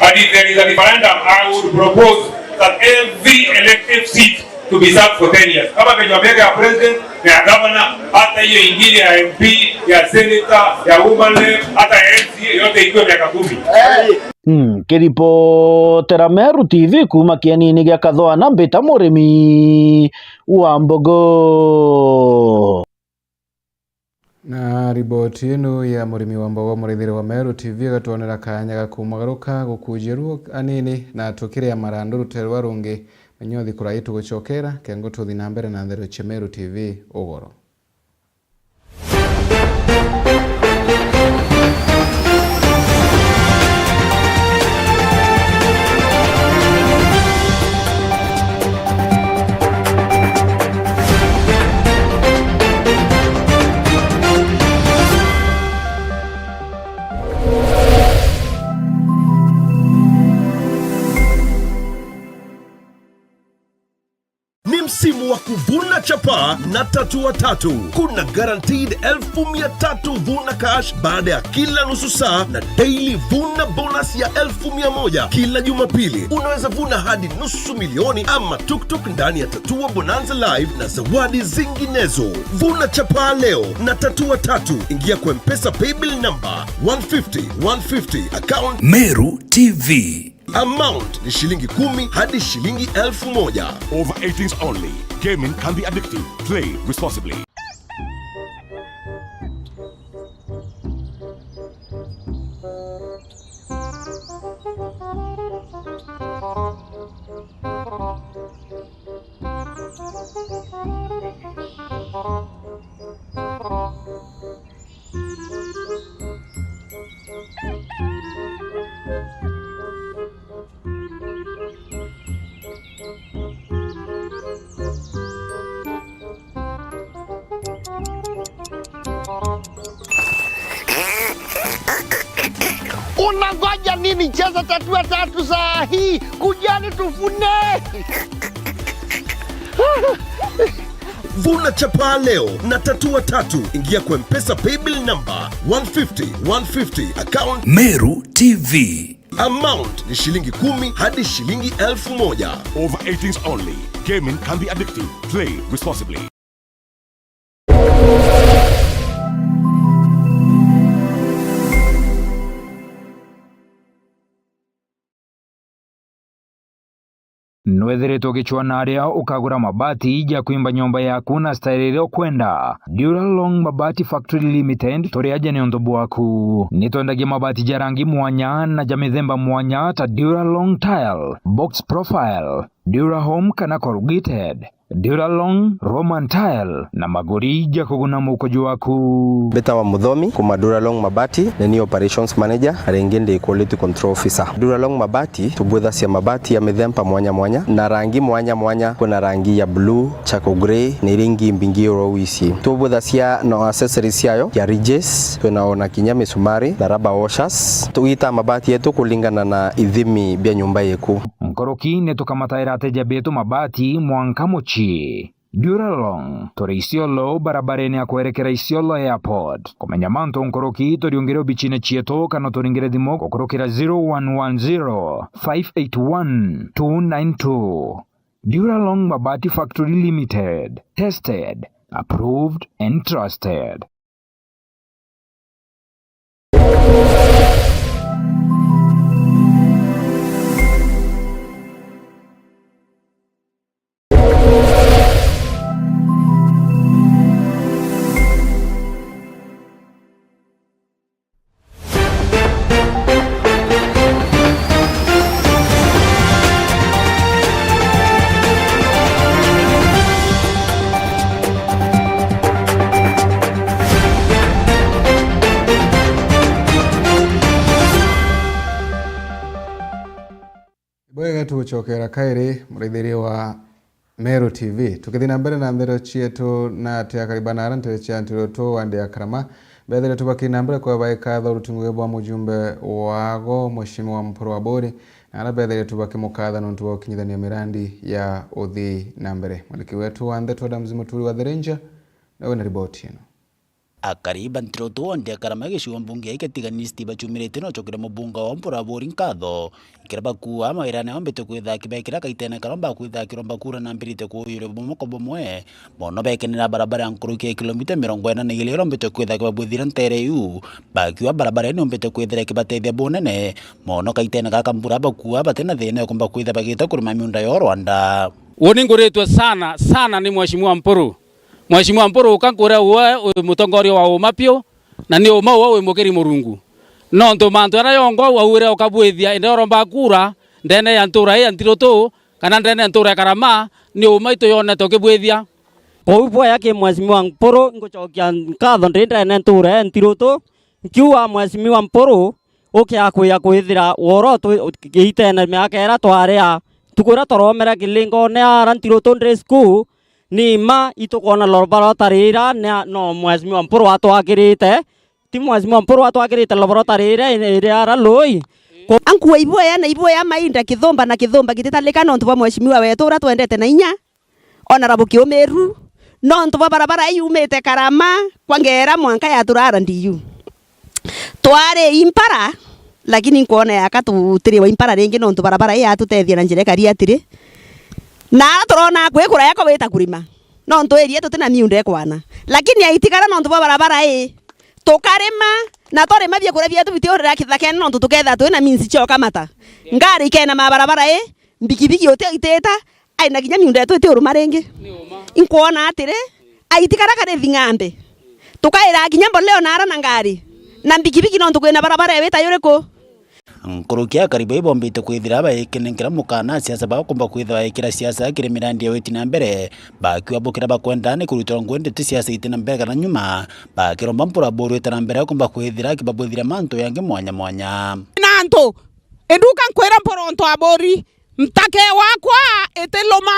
And if there is a referendum, I would propose that every elective seat to be served for ten years. Kama venye wameweka ya president na ya governor, hata hiyo ingine ya M P, ya senator, ya woman rep, hata ya M C A, yote ikiwe miaka kumi. Nkiripotera Meru T V kuuma kienini gia Kathwana, mbita Murimi wa Mbogo. Na riboti ino ya Murimi wa Mbogo, murithiri wa Meru T V, agatwonera kaanya ga kumagaruka gukujiru anini na tukiria marandu rutere rwa rungi. Menyothi kurai tugucokera, kengo tuthi na mbere na nthero cia Meru T V ugoro. Ni msimu wa kuvuna chapa na Tatu wa Tatu. Kuna guaranteed elfu mia tatu vuna cash baada ya kila nusu saa na daily vuna bonus ya elfu mia moja kila Jumapili. Unaweza vuna hadi nusu milioni ama tuktuk ndani ya Tatu wa Bonanza Live na zawadi zinginezo. Vuna chapa leo na Tatu wa Tatu. Ingia kwa M-Pesa paybill number one fifty, one fifty, account Meru T V. Amount ni shilingi kumi hadi shilingi elfu moja. Over eighteens only. Gaming can be addictive. Play responsibly. Unangoja nini? Cheza Tatua Tatu saa hii. Kujani tufune. Vuna chapa leo na Tatua Tatu. Ingia kwa M-Pesa paybill number one fifty, one fifty, account Meru T V. Amount ni shilingi kumi hadi shilingi elfu moja. Over eighteens only. Gaming can be addictive. Play responsibly. Nwethiritwe ugicwaa na aria ukagura mabati ja kwimba nyomba yaku na style iria ukwenda? Duralong Mabati Factory Limited turi aja niuntu bwaku. Nitwendagia mabati ja rangi mwanya na ja mithemba mwanya ta Duralong Tile, Box Profile, Durahome kana Corrugated, Duralong, Roman Tile na maguri ja kuguna mukuju waku. Mbitawa Muthomi, kuma Duralong Mabati, ni ni operations manager, na ringi ndi quality control officer. Duralong Mabati, tubwithacia mabati ya mithemba mwanya mwanya, na rangi mwanya mwanya. Kwina rangi ya blue, charcoal grey, na iria ingi mbingi oro wisi. Tubwithacia na accessories ciayo, ya ridges, twina ona kinya misumari, na rubber washers. Tugitaa mabati yetu kulingana na ithimi bia nyumba yeku. Nkuruki ni tukamataira ateja betu mabati mwanka mucii. Duralong, turi Isiolo, barabarene ya kwerekera Isiolo Airport. Kumenya mantu nkuruki, turiungire obicine cietu kana turingire thimu gukurukira zero one one zero, five eight one, two nine two. Duralong Mabati Factory Limited. Tested, approved and trusted. Bwega, tugucokera kairi, muraithiria wa Meru T V. Tukithii na mbere na ndeto cietu, na ati akariba na ara ntere cia ntirotu wa nthi ya Karama, beethire tubaki na mbere kwa baikatha uruti ngugi bwa mujumbe wago, Mheshimiwa Mpuru Aburi, na ara beethire tubakimukatha nontu bwa gukinyithania mirandi ya uthii na mbere. Mwandiki wetu wa ndeto Adams Muturi wa The Ranger, nawe na riboti ino. Akari ba ntirotu wa nthi ya Karama gicigo mbunge giki Tigania East bacumirite na gucokeria mubunge wa Mpuru Aburi nkatho, kira bakuuga mawirane ombite kwitha akibekira kaitene karia omba kwitha akiromba kura na ambirite kuuyuria bumwe kwa bumwe. Mono bekenera barabara ya nkuruki ya kilomita mirongo ina na igiri iria ombite kwitha akibabwithira ntere iu, bakiuga barabara ii ni ombite kwithira ikibatethia bunene mono kaitene gaka mbura, bakuuga batina thina ya kumba kwitha bagita kurima miunda yo rwanda. Uu ni nguritwe sana sana ni Mheshimiwa Mpuru. Mheshimiwa Mpuru, uka nkuria uwe wi mutongoria wa uma piu, na ni uma uwe wi mukiri Murungu. Nontu mantu jaria jonthe augire ukabwithia indi uromba kura ndene ya ntura ii ya Ntirutu, kana ndene ya ntura ya Karama, ni uma ituyonete ukibwithia. Kwou bwega ki Mheshimiwa Mpuru, ngucokia nkatho ndi ndene ntura ya Ntirutu, nkiuga Mheshimiwa Mpuru, ukia kwija kwithira woro tu-, itene miaka iria twaria, ntuku iria twaromere kilingone ara Ntirutu Day School, ni mma itukwona loborota rira, na no Mheshimiwa Mpuru watwakirite, ti Mheshimiwa Mpuru watwakirite loborota rira iri ara Lui. Ankua ibuya na ibuya mainda kithumba na kithumba gititalika nontu bwa Mheshimiwa wetu uria twendete na inya. Ona rabuki umiru, nontu bwa barabara ii yumite Karama kwa Ngera mwanka yatura R D U. Twari impara, lakini nkwona yaka tutiriwa impara ringi nontu barabara ii yatutethia na njira ikari atiri. Na ara turona kwi kuraya kwa wita kurima, nontu area tutina miunda ikwana. Lakini aitigara nontu bwa barabara ii, tukarima, na twarima biakuria bietu bitiurira kithakene nontu tuketha twina means cia ukamata. Ngari ikena ma barabara ii, mbikibiki uti itita, aina kinya miunda yetu itiuruma ringi. Inkwona atiri, aitigara kari thing'ambe. Tukaira kinya mboleo na ara na ngari, na mbikibiki nontu kwina barabara iwita yuriku? Nkuruki akari bai bombite kwithira baikene nkira mukana siasa bakomba kwithira baikira siasa kiri mirandi ya witi na mbere, bakiuga bukira bakwenda ni kurutira ngugi ndeto siasa itina mbere kana nyuma, bakiromba Mpuru Aburi wita na mbere akomba kwithira akibabwithira mantu yangi mwanya mwanya. Na antu, induka nkwira Mpuru untu Aburi, ntake wakwa itiluma,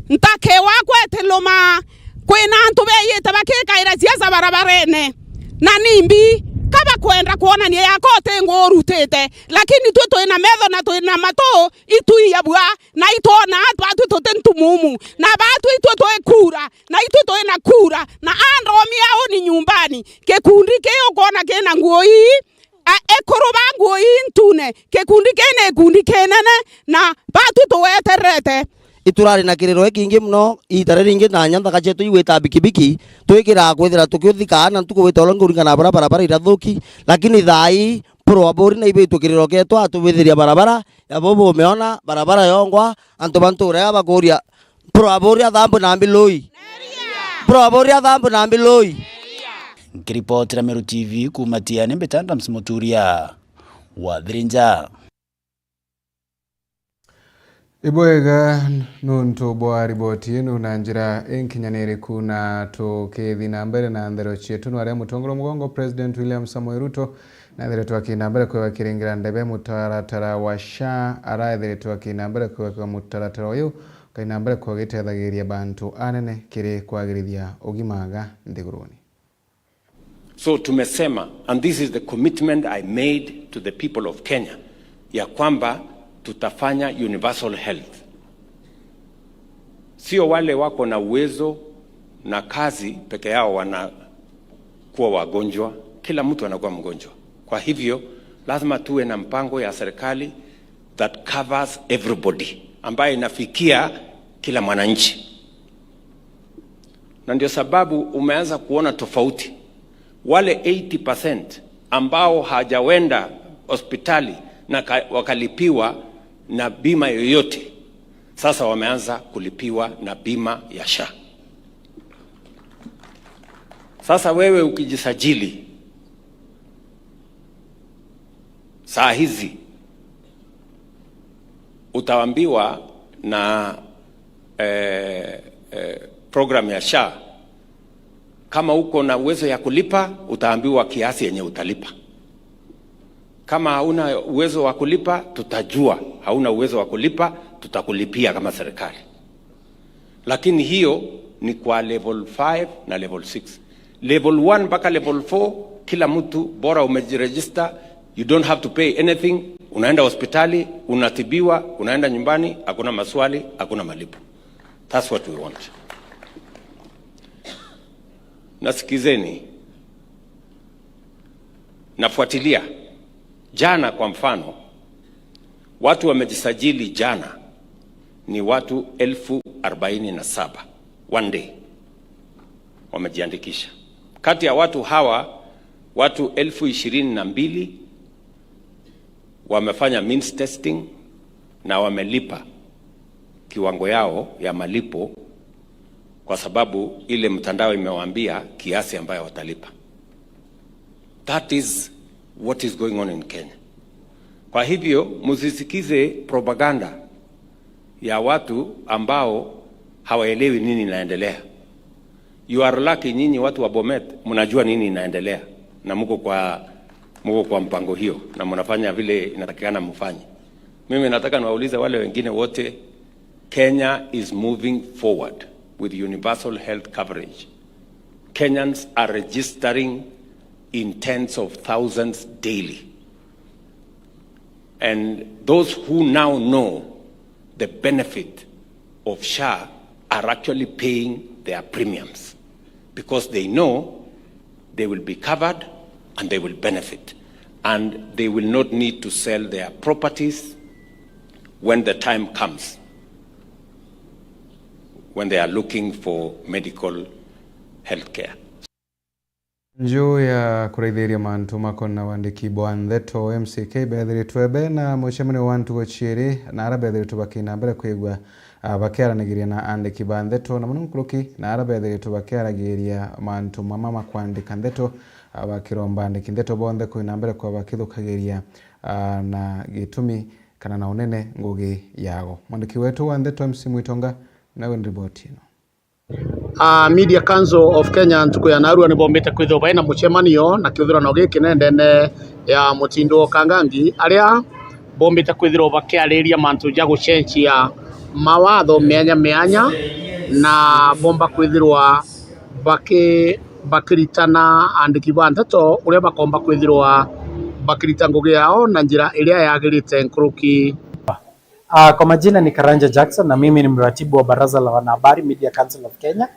ntake wakwa itiluma. Kwina antu beeyite bakikaira siasa barabarene, na nimbi Kaba kwenda kwonania yako uti ngu urutite, lakini twi twi na metho na twi na matu, itui ya bua, na itwona, batwi tuti ntumumu, na batwi itwi twi kura, na itwi twi na kura, na andomi au ni nyumbani. Gikundi kii ukwona kina nguo ii, a, ikuru ba nguo ii ntune, gikundi kii ni gikundi kinene, na batwi tuwetererete. Iturari na kiriro gikingi mono, iita riringi na nya nthaka cietu igwita bikibiki, twikiraa kwithira tukiuthika na ntuku wita uria nguringana na baria barabara irathuki, lakini thaa ii Pro Aburi na ibitwe kiriro kietu atubithiria barabara, ya bo bumiona, barabara yongwa, antu ba ntuura ya bakuria, Pro Aburi athambu na mbilui. Pro Aburi athambu na mbilui. Nkiripotera Meru T V kuuma Tiani, mbita Adams Muturia wa Thirinja. Ibwega nuntu bwa riboti inu na njira inkinyaniriku, na tukithi na mbere na nthero cietu, nwaria mutongoria mugongo President William Samoei Ruto naethiritwe akina mbere kwega kiringira ndebe mutaratara wa SHA, araethiritwe akina mbere kwega mutaratara uyu ukaina mbere kwega gitethagiria bantu anene kiri kwagirithia ugima aga nthiguruni. So tumesema, and this is the commitment I made to the people of Kenya, ya kwamba tutafanya universal health. Sio wale wako na uwezo na kazi peke yao wanakuwa wagonjwa, kila mtu anakuwa mgonjwa. Kwa hivyo, lazima tuwe na mpango ya serikali that covers everybody, ambayo inafikia kila mwananchi. Na ndio sababu umeanza kuona tofauti. Wale eighty percent ambao hawajawenda hospitali na ka-, wakalipiwa na bima yoyote, sasa wameanza kulipiwa na bima ya SHA. Sasa wewe ukijisajili saa hizi, utaambiwa na, eh, eh, program ya SHA, kama uko na uwezo ya kulipa, utaambiwa kiasi yenye utalipa. Kama hauna uwezo wa kulipa, tutajua hauna uwezo wa kulipa, tutakulipia kama serikali. Lakini hiyo ni kwa level five na level six. Level one mpaka level four, kila mtu bora umejiregister, you don't have to pay anything, unaenda hospitali, unatibiwa, unaenda nyumbani, hakuna maswali, hakuna malipo. That's what we want. Na sikizeni, nafuatilia. Jana kwa mfano, watu wamejisajili jana ni watu elfu arobaini na saba. One day wamejiandikisha. Kati ya watu hawa, watu elfu ishirini na mbili wamefanya means testing na wamelipa kiwango yao ya malipo, kwa sababu ile mtandao imewaambia kiasi ambayo watalipa. That is what is going on in Kenya. Kwa hivyo, msisikize propaganda ya watu ambao hawaelewi nini inaendelea. You are lucky, nyinyi watu wa Bomet, mnajua nini inaendelea na mko kwa, mko kwa mpango hiyo na mnafanya vile inatakikana mfanye. Mimi nataka niwaulize wale wengine wote, Kenya is moving forward with universal health coverage. Kenyans are registering in tens of thousands daily. And those who now know the benefit of SHA are actually paying their premiums because they know they will be covered and they will benefit. And they will not need to sell their properties when the time comes, when they are looking for medical health care. Nju ya kuraithiria mantu makona wandiki bwa ndeto, M C K bethiritwe bena mucemanio wa ntugo ciiri, na ara bethiritwe bakina mbere kwigua, ah, bakiaranigiria na andiki ba ndeto, na muno nkuruki na ara bethiritwe bakiaragiria mantu mama ma kwandika ndeto, ah, bakiromba andiki ndeto bonthe kwina mbere kwa bakithukagiria, ah, na gitumi kana na unene ngugi yago. Mwandiki wetu wa ndeto M C Mwitonga nawe ni riboti ino. A Media Council of Kenya ntuku ya narua ni bombite kwithirwa bai na mucemanio na kithurano giki nendene ya mutindo wa Kangangi, aria bombite kwithirwa bakiariria mantu ja gucenjia mawatho mianya mianya, na bomba kwithirwa baki bakiritana andiki ba nteto uria bakomba kwithirwa bakirita ngugi yao na njira iria yagirite nkuruki. Ah, kwa majina ni Karanja Jackson na mimi ni mratibu wa Baraza la Wanahabari, Media Council of Kenya.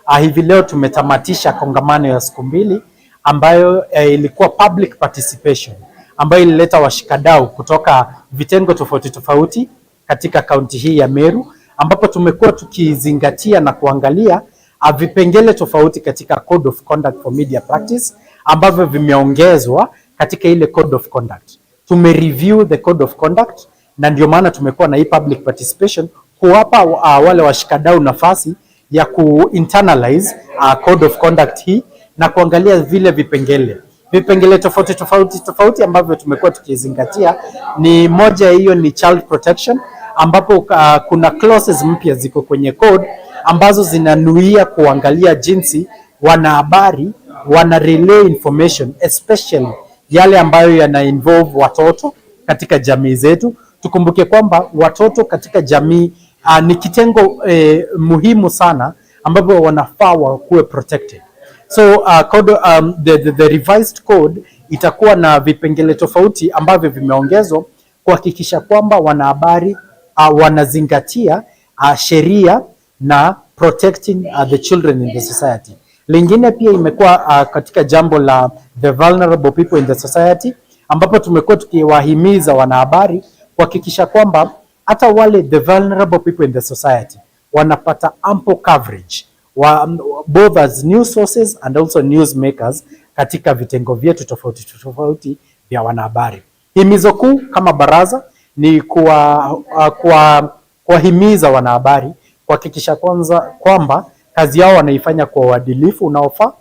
Ah, hivi leo tumetamatisha kongamano ya siku mbili ambayo, eh, ilikuwa public participation, ambayo ilileta washikadau kutoka vitengo tofauti tofauti katika kaunti hii ya Meru, ambapo tumekuwa tukizingatia na kuangalia, ah, vipengele tofauti katika Code of Conduct for Media Practice ambavyo vimeongezwa katika ile Code of Conduct. Tumereview the Code of Conduct na ndio maana tumekuwa na hii public participation, kuwapa, uh, wale washikadau nafasi ya ku internalize, uh, Code of Conduct hii na kuangalia vile vipengele vipengele tofauti tofauti tofauti ambavyo tumekuwa tukizingatia. Ni moja ya hiyo ni child protection, ambapo, uh, kuna clauses mpya ziko kwenye code ambazo zinanuia kuangalia jinsi wanahabari wana relay information, especially yale ambayo yana involve watoto katika jamii zetu. Tukumbuke kwamba watoto katika jamii, ah, ni kitengo, eh, muhimu sana ambapo wanafaa wakuwe protected. So, ah, code, um, the, the, the revised code itakuwa na vipengele tofauti ambavyo vimeongezwa kuhakikisha kwamba wanahabari, ah, wanazingatia, ah, sheria na protecting, uh, the children in the society. Lingine pia imekuwa, uh, katika jambo la the vulnerable people in the society, ambapo tumekuwa tukiwahimiza wanahabari kuhakikisha kwamba hata wale the vulnerable people in the society wanapata ample coverage wa, both as news sources and also news makers katika vitengo vyetu tofauti tofauti vya wanahabari. Himizo kuu kama baraza ni kuwa, uh, kuwa, kuwahimiza wanahabari kuhakikisha kwanza kwamba kazi yao wanaifanya kwa uadilifu unaofaa.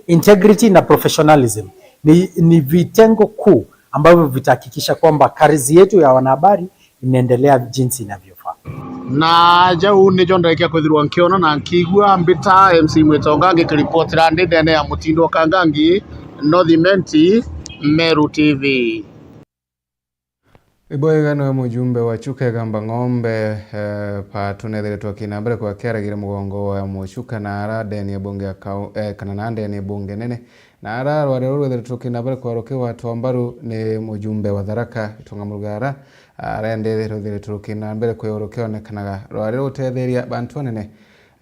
Integrity na professionalism ni, ni vitengo kuu ambavyo vitahakikisha kwamba kazi yetu ya wanahabari inaendelea jinsi inavyofaa. Na jau nijo ndekia kwithirwa nkiona na nkiigua. Mbita M C Mwitonga ngikiripotera ndi ndene ya Mutindo Kangangi, North Imenti, Meru T V. Ibwega niwe mujumbe wa Chuka Igamba Ng'ombe, eh, Patu nethiritwe akina mbere kwa kiaragire mugongo wa Muchuka na ara ndene ya bunge ya kau-, eh, kana na ndene ya bunge nene. Na ara rware ruru rwithiritwe rukina mbere kwa ruki gwatwa mbaru ni mujumbe wa Tharaka, Gitonga Murugara, arende rwithiritwe rukina mbere kwa ruki onekanaga rware rutetheria bantu anene,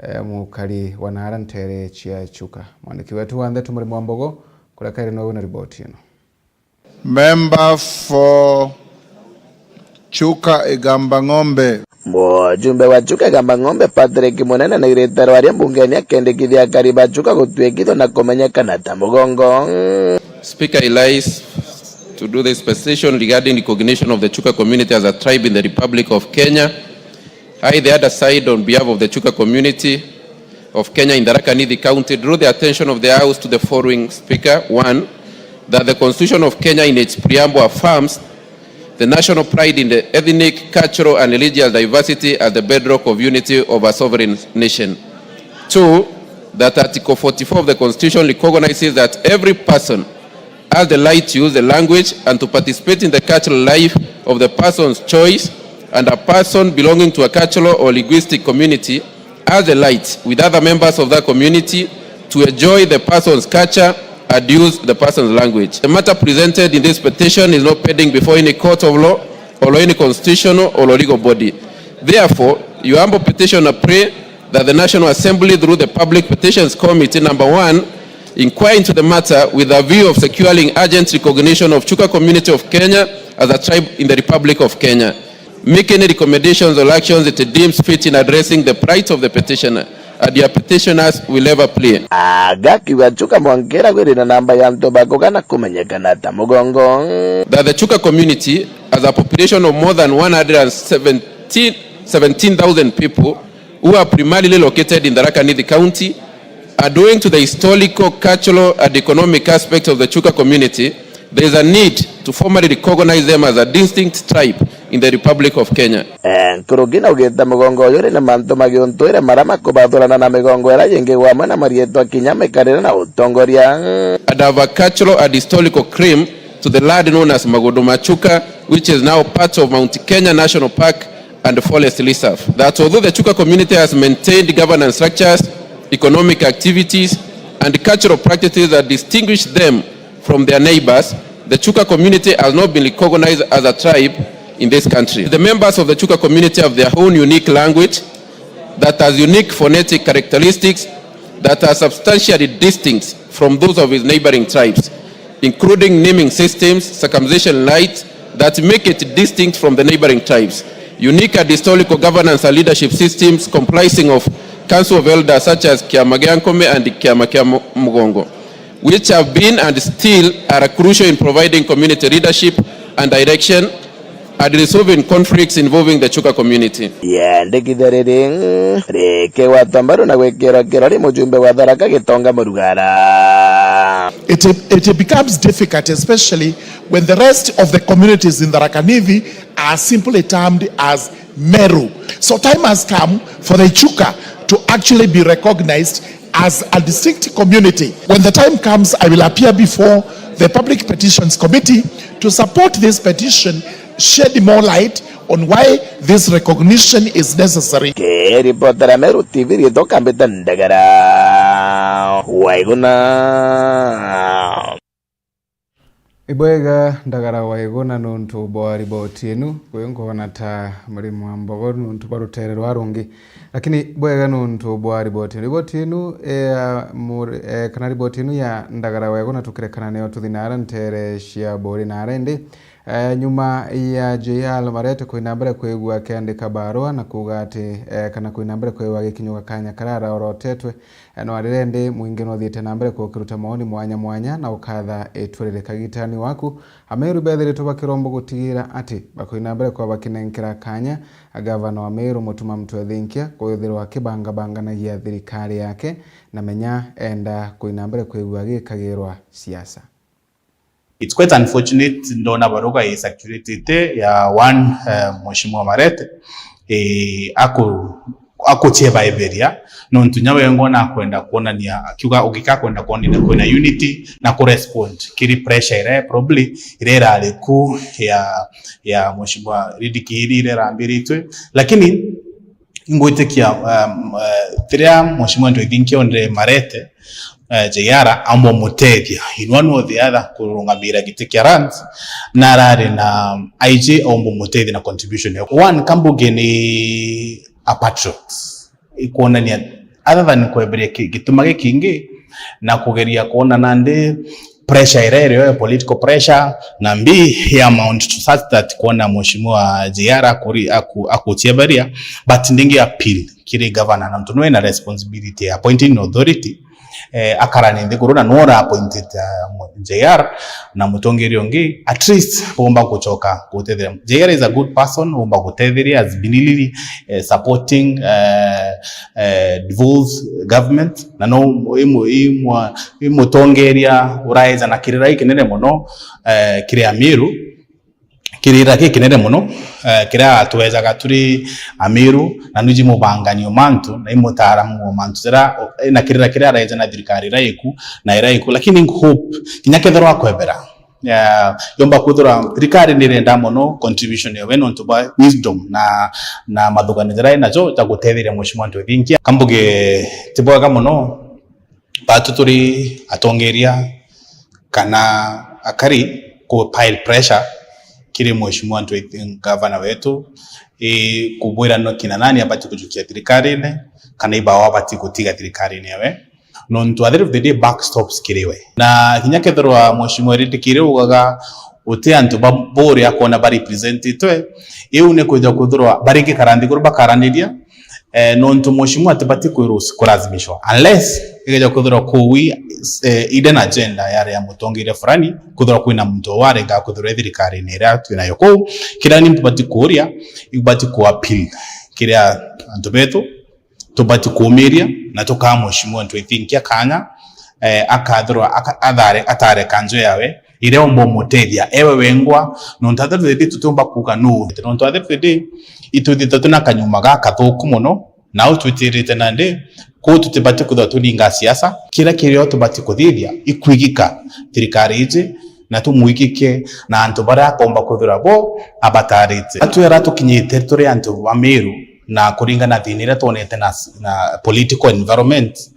eh, mukari wa nara ntere cia Chuka. Mwandiki wetu wa ndeto Murimo wa Mbogo, kuria kairi nowe na riboti ino. Member for Chuka Igamba Ng'ombe. Mujumbe wa Chuka Igamba Ng'ombe Patrick Munene nairite rwaria mbungeni akendekithia akari ba Chuka gutwikithwa na kumenyekana ta Mugongo. Speaker, I rise to do this petition regarding recognition of the Chuka community as a tribe in the Republic of Kenya. I, the other side, on behalf of the Chuka community of Kenya in Tharaka Nithi County, draw the attention of the House to the following, Speaker. One, that the Constitution of Kenya in its preamble affirms the national pride in the ethnic, cultural and religious diversity as the bedrock of unity of a sovereign nation. Two, that Article forty-four of the Constitution recognizes that every person has the right to use the language and to participate in the cultural life of the person's choice, and a person belonging to a cultural or linguistic community has the right, with other members of that community, to enjoy the person's culture and use the person's language. The matter presented in this petition is not pending before any court of law or any constitutional or legal body. Therefore, your humble petitioner pray that the National Assembly, through the Public Petitions Committee, number one, inquire into the matter with a view of securing urgent recognition of Chuka community of Kenya as a tribe in the Republic of Kenya. Make any recommendations or actions it deems fit in addressing the plight of the petitioner, and your petitioners will ever plea. Agakiuga Chuka mwankera gwiri na namba ya antu bakugana kumenyekana ta Mugongo. That the Chuka community has a population of more than one hundred seventeen, seventeen thousand people who are primarily located in Tharaka Nithi County, and owing to the historical, cultural and economic aspects of the Chuka community, there is a need to formally recognize them as a distinct tribe in the Republic of Kenya. Eh, nkuruki naugite mugongo uyu uri na mantu ma giuntuire maria makubathurana na migongo iria yingi, wamwe na marietwa kinya mikarire na utongoria. And have a cultural and historical claim to the land known as Magundu ma Chuka, which is now part of Mount Kenya National Park and Forest Reserve. That although the Chuka community has maintained governance structures, economic activities, and cultural practices that distinguish them from their neighbors, the Chuka community has not been recognized as a tribe in this country. The members of the Chuka community have their own unique language that has unique phonetic characteristics that are substantially distinct from those of its neighboring tribes, including naming systems, circumcision rites that make it distinct from the neighboring tribes, unique and historical governance and leadership systems comprising of council of elders such as Kiama gia Nkome and Kiama kia Mu-, Mugongo, which have been and still are crucial in providing community leadership and direction and resolving conflicts involving the Chuka community. Yendekithia riri rikigwatwa mbaru na gwikirwa kirori mujumbe wa Tharaka Gitonga Murugara. It, it becomes difficult, especially when the rest of the communities in Tharaka Nithi are simply termed as Meru. So time has come for the Chuka to actually be recognized as a distinct community. When the time comes, I will appear before the Public Petitions Committee to support this petition, shed more light on why this recognition is necessary. Kiripotera Meru T V, riitwa Kambita Ndagara Waiguna. Ibwega Ndagara Waiguna nontu bwa riboti inu. Uyu nkoona ta murimi wa mbogo nontu bwa rutere rwa rungi. Lakini bwega nontu bwa riboti inu. Riboti inu, eh, ya muri-, eh, kana riboti inu ya Ndagara Waiguna tukirekana niyo tuthi nara ntere cia Buri nara indi. Eh, nyuma ya J R Marete kwina mbere kwigua akiandika barua na kuuga ati, eh, kana kwina mbere kwigua gikinyuka kanya karia araorotetwe, eh, no arire ndi mwingi no uthiite na mbere kukiruta maoni mwanya mwanya na ukatha itwirire kagitani waku. Ameru bethiritwe bakiromba gutigira ati bakwina mbere kwa bakinenkera kanya gavana wa Meru Mutuma Mutwe Thinkia kwithirwa akibangabanganagia thirikari yake na menya enda kwina mbere kwigua gikagirwa siasa. It's quite unfortunate, ndona baruga icirculatete ya one, eh, Mheshimiwa Marete, eh, aku-, akucheba eberia, nontu nya wengwa nakwenda kwonania, akiuga ugika kwenda kwonania kwina unity na kurespond kiri pressure iria probably iria irari ku ya, ya Mheshimiwa Ridikiri iria irambiritwe, lakini ingwitikia, um, uh, riria Mheshimiwa Ndwithinki onire Marete, uh, J R aumba umutethia in one or the other kurungamira giti kia lands, na arari na I G aumba umutethia na contribution ya one Kambuge ni a patriot, ikwonania other than kweberia ki-, gituma gikingi na kugeria kwona nandi pressure iria irio ya political pressure na mbi ya amount to such that kwona Mheshimiwa J R akuri-, aku-, akuchieberia, but ndingi appeal kiri governor nontu nwe na responsibility ya appointing authority, eh, akarani nthiguru na nwe ura appointed, uh, J R na mutongeria ungi, at least bomba guchoka gutetheria. J R is a good person, bomba gutetheria, has been really, eh, supporting, eh, eh, devolved government. Na no imu-, imu-, imutongeria uraeja na kirira ikinene mono, eh, kiri Amiru, kirira gikinene mono, eh, kiria twejaga turi Amiru, na nuji mubangani o mantu, na imutaaramu o mantu jira, na kirira kiria areja na thirikari iria iku, na iria iku, lakini hope, kinya kethirwa akwebera, eh, yomba kwithirwa thirikari nirenda mono contribution yawe nontu bwa wisdom na, na mathugani jaria najo ja gutetheria Mheshimiwa Ndwithinkia. Kambuge ti bwega mono, batu turi atongeria kana akari ku pile pressure kiri Mheshimiwa Ndwithinkia, gavana wetu, i kubwira no kina nani abati kujukia thirikarine, kana ibao abati gutiga thirikarine yawe. Nontu at the end of the day, backstops kiriwe. Na kinya kethirwa Mheshimiwa Ridikiri ugaga uti antu ba Buri akwona ba representitwe, iu ni kwija kwithirwa baringikara nthiguru bakaraniria, eh, nontu Mheshimiwa atibati kwiru-, kulazimishwa. Unless igeja kwithirwa kuu i, eh, hidden agenda yari ya mutongeria fulani, kwithirwa kwina muntu warenga kwithirwa e thirikarine iria twinayo kuu. Kiria ni mbati kuuria, ibati ku appeal kiria antu betu, tubati kuumiria na tukaa Mheshimiwa Ndwithinkia kanya, eh, akathirwa aka-, athare-, atare kanjo yawe iria umba umutethia ewe wengwa, nontu at the end of the day tutiumba kuuga nuu, nontu at the end of the day itwithite twina kanyuma gakathuku mono, na au twitirite nandi, kuu tutibati kwithirwa turinga siasa. Kiria kirio tubati kuthithia ikwigika thirikari iji, na tumwigike na antu baria akomba kwithirwa bo abatarite. Atwira tukinyite turi antu ba Meru, na kuringana na thina iria twonete na, na political environment,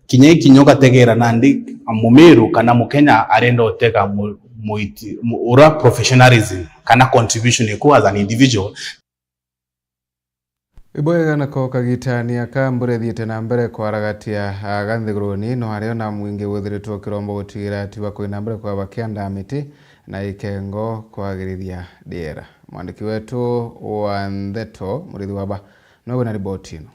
Kinya ikinya ugategera nandi Mumiru kana Mukenya arenda utega mu-, muiti-, mu-, ura professionalism kana contribution iku as an individual. Ibwega nako kagitani aka mbura ithiite na mbere kwaragatia aga nthiguruni, no ario na mwingi withiritwe ukiromba gutigira ati bakwina mbere kwa bakiandaa miti na ikengo kwagirithia riera. Mwandiki wetu wa ndeto, Murithi Waba, nowe na riboti ino.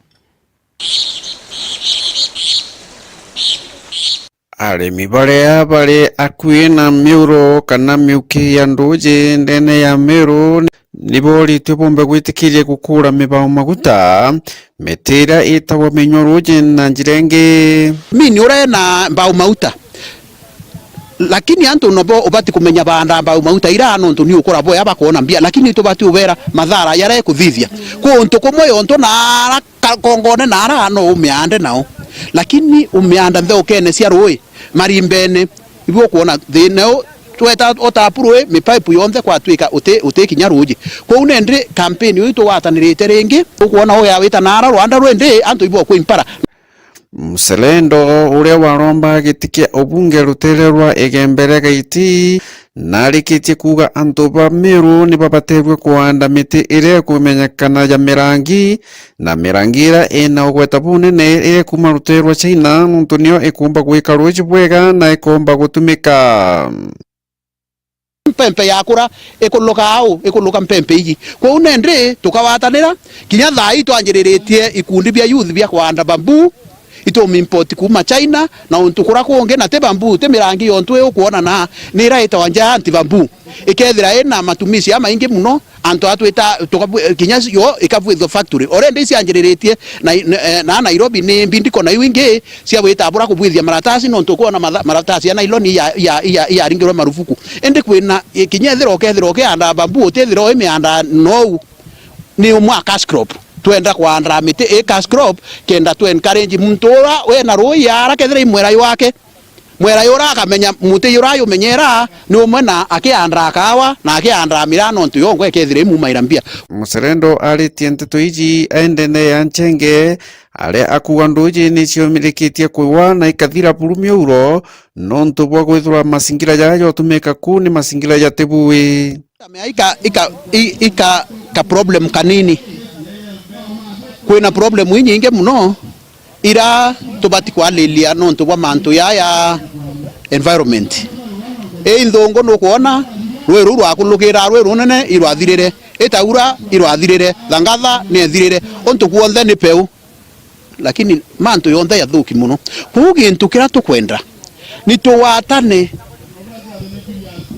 Arimi baria bari akui na miuro kana miuki ya nduuji ndene ya Meru ni boritue bombe gwitikiria gukura mibao maguta, miti iria itagwa minywa ruuji na njira ingi. Mini uria ena mbao mauta, lakini antu nabo ubati kumenya baanda mbao mauta ira nontu ni ukura boya bakwona mbia, lakini tubati ubera mathara jaria ekuthithia kuntu kumwe yontu na ara ka-, kongone na ara no umiande nao, lakini umianda ntheukene cia ruui marimbene, ibu ukwona thina u tweta otapu ruui mipaipu yonthe kwatwika uti, uti kinya ruuji. Kwou nindi kampeni uyu tugwatanirite ringi, ukwona uya wita na ara rwanda rwindi antu ibu okwimpara. Mselendo uria waromba giti kia ubunge rutere rwa Igembe ria Gaiti narikitie kuuga antu ba Meru ni babaterwe kuanda miti iria ikumenyekana ya mirangi, na mirangi iria ina ugweta bunene iria ikuma rutere rwa China, nontu niyo ikumba gwika ruuji bwega na ikomba gutumika. Mpempe yakura ikuluka au, ikuluka mpempe iji. Kwou nindi tukagwatanira, kinya thaa ii twanjiriritie ikundi bia youth bia kwanda bamboo, itumimport kuuma China, na untu kura kungi, na ti bamboo, ti mirangi yontu ii ukwona na, ni ira itawa giant bamboo. Ikethira ina matumizi jamaingi muno, antu atwita, tukabu-, kinya yo ikabwithwa factory. Already icianjiriritie na, na, eh, na Nairobi ni mbindiko na iu ingi, cia gwita bura kubwithia maratasi, nontu ukwona matha-, maratasi ya nylon iya, iya, iya, iyaringirwe marufuku. Indi kwina, i-, kinya ethira ukethira ukianda bamboo, utithira uimianda nou, ni umwe a cash crop. Twenda kwanda miti i cash crop, kenda tu encourage muntu ura wina ruui ara kethira i mwera jwake. Mwera jura akamenya, muti jura ajumenyera, ni umwe na akiandaa kaawa, na akiandaa miraa, nontu yongwa ikethira imumaira mbia. Muserendo aritie nteto iji aendene ya Nchenge, aria akuuga nduuji ni ciumirikitie kwiwa na ikathira buru miuro, nontu bwa kwithirwa masingira jaria jotumika ku ni masingira jatibui. Ika, ika, i-, ika ka problem kanini. Kwina problem inyingi muno ira tubati kwalilia nontu bwa mantu yaya environment. Ii nthungu nukwona rwi ruu rwakulukira rwi runene irwathirire, itaura irwathirire, thangatha niethirire, untu kwonthe ni peu. Lakini mantu yonthe yathuki muno. Kwou gintu kiria tukwenda ni tuwatane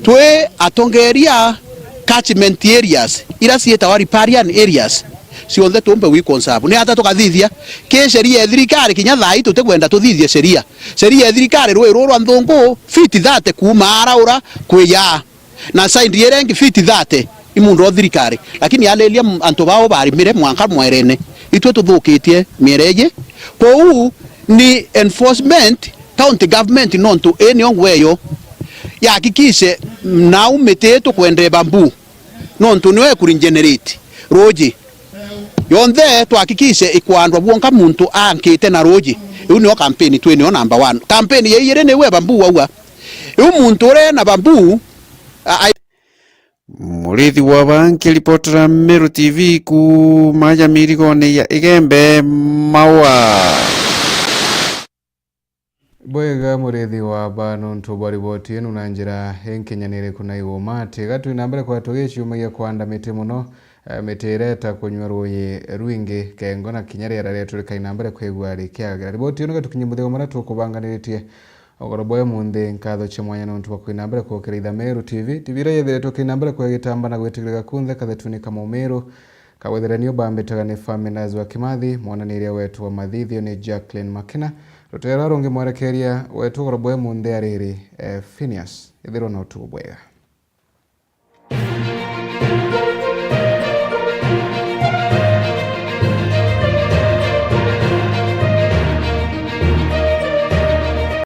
twi atongeria catchment areas, ira ciitawa riparian areas, cionthe tumbe wi conserve. Ni ata tukathithia? Ki sheria ya thirikari, kinya thaa ii tutikwenda tuthithie sheria. Sheria ya thirikari, rui ruu rwa nthungu, feet thirty kuuma ara ura kwiya. Na side iria ingi feet thirty i muunda o thirikari, lakini aliria m-, antu bao barimire mwanka mwerene. Itwe tuthukitie miere iji. Kwou ni enforcement, county government, nontu ii nio ngueyo yahakikishe nau miti ii tukwenda bamboo, nontu nio ekuri generate ruuji. Yonthe tuhakikishe ikwandwa bwonka muntu ankite na ruuji. Iu nio kampeni twi nio number one. Kampeni ya iiri niu e bamboo wauga. Riu muntu uria ena bamboo, a, a- Murithi wa Banki, ripotera Meru T V kuuma ja mirigone ya Igembe, Maua. Bwega Murithi wa Ba nontu bwa riboti inu na njira inkinyaniriku na iguma ati iga twi na mbere kwa tugiciumagia kwanda miti muno, eh, miti ireta kunyua ruuji rwingi, kengo na kinya riera rietu rikai na mbere kwigua rikiagagira. Riboti inu gatukinyia muthigo maria tukubanganiritie. Ugoro bwa umunthi, nkatho cia mwanya nontu bwa kwina mbere kuukira Ithameru T V. T V iria yithiritwe kina mbere kwegitamba na gwitigirika kunthe kathetuni ka Mumiru. Kagwethera ni ubambitaga ni Faminas wa Kimathi, mwananiria wetu wa mathithio ni Jacqueline Makina. Rutere rwa rungi mwerekeria wetu ugoro bwa umunthi ariri, eh, Phineas. Ithirwa na utuku bwega.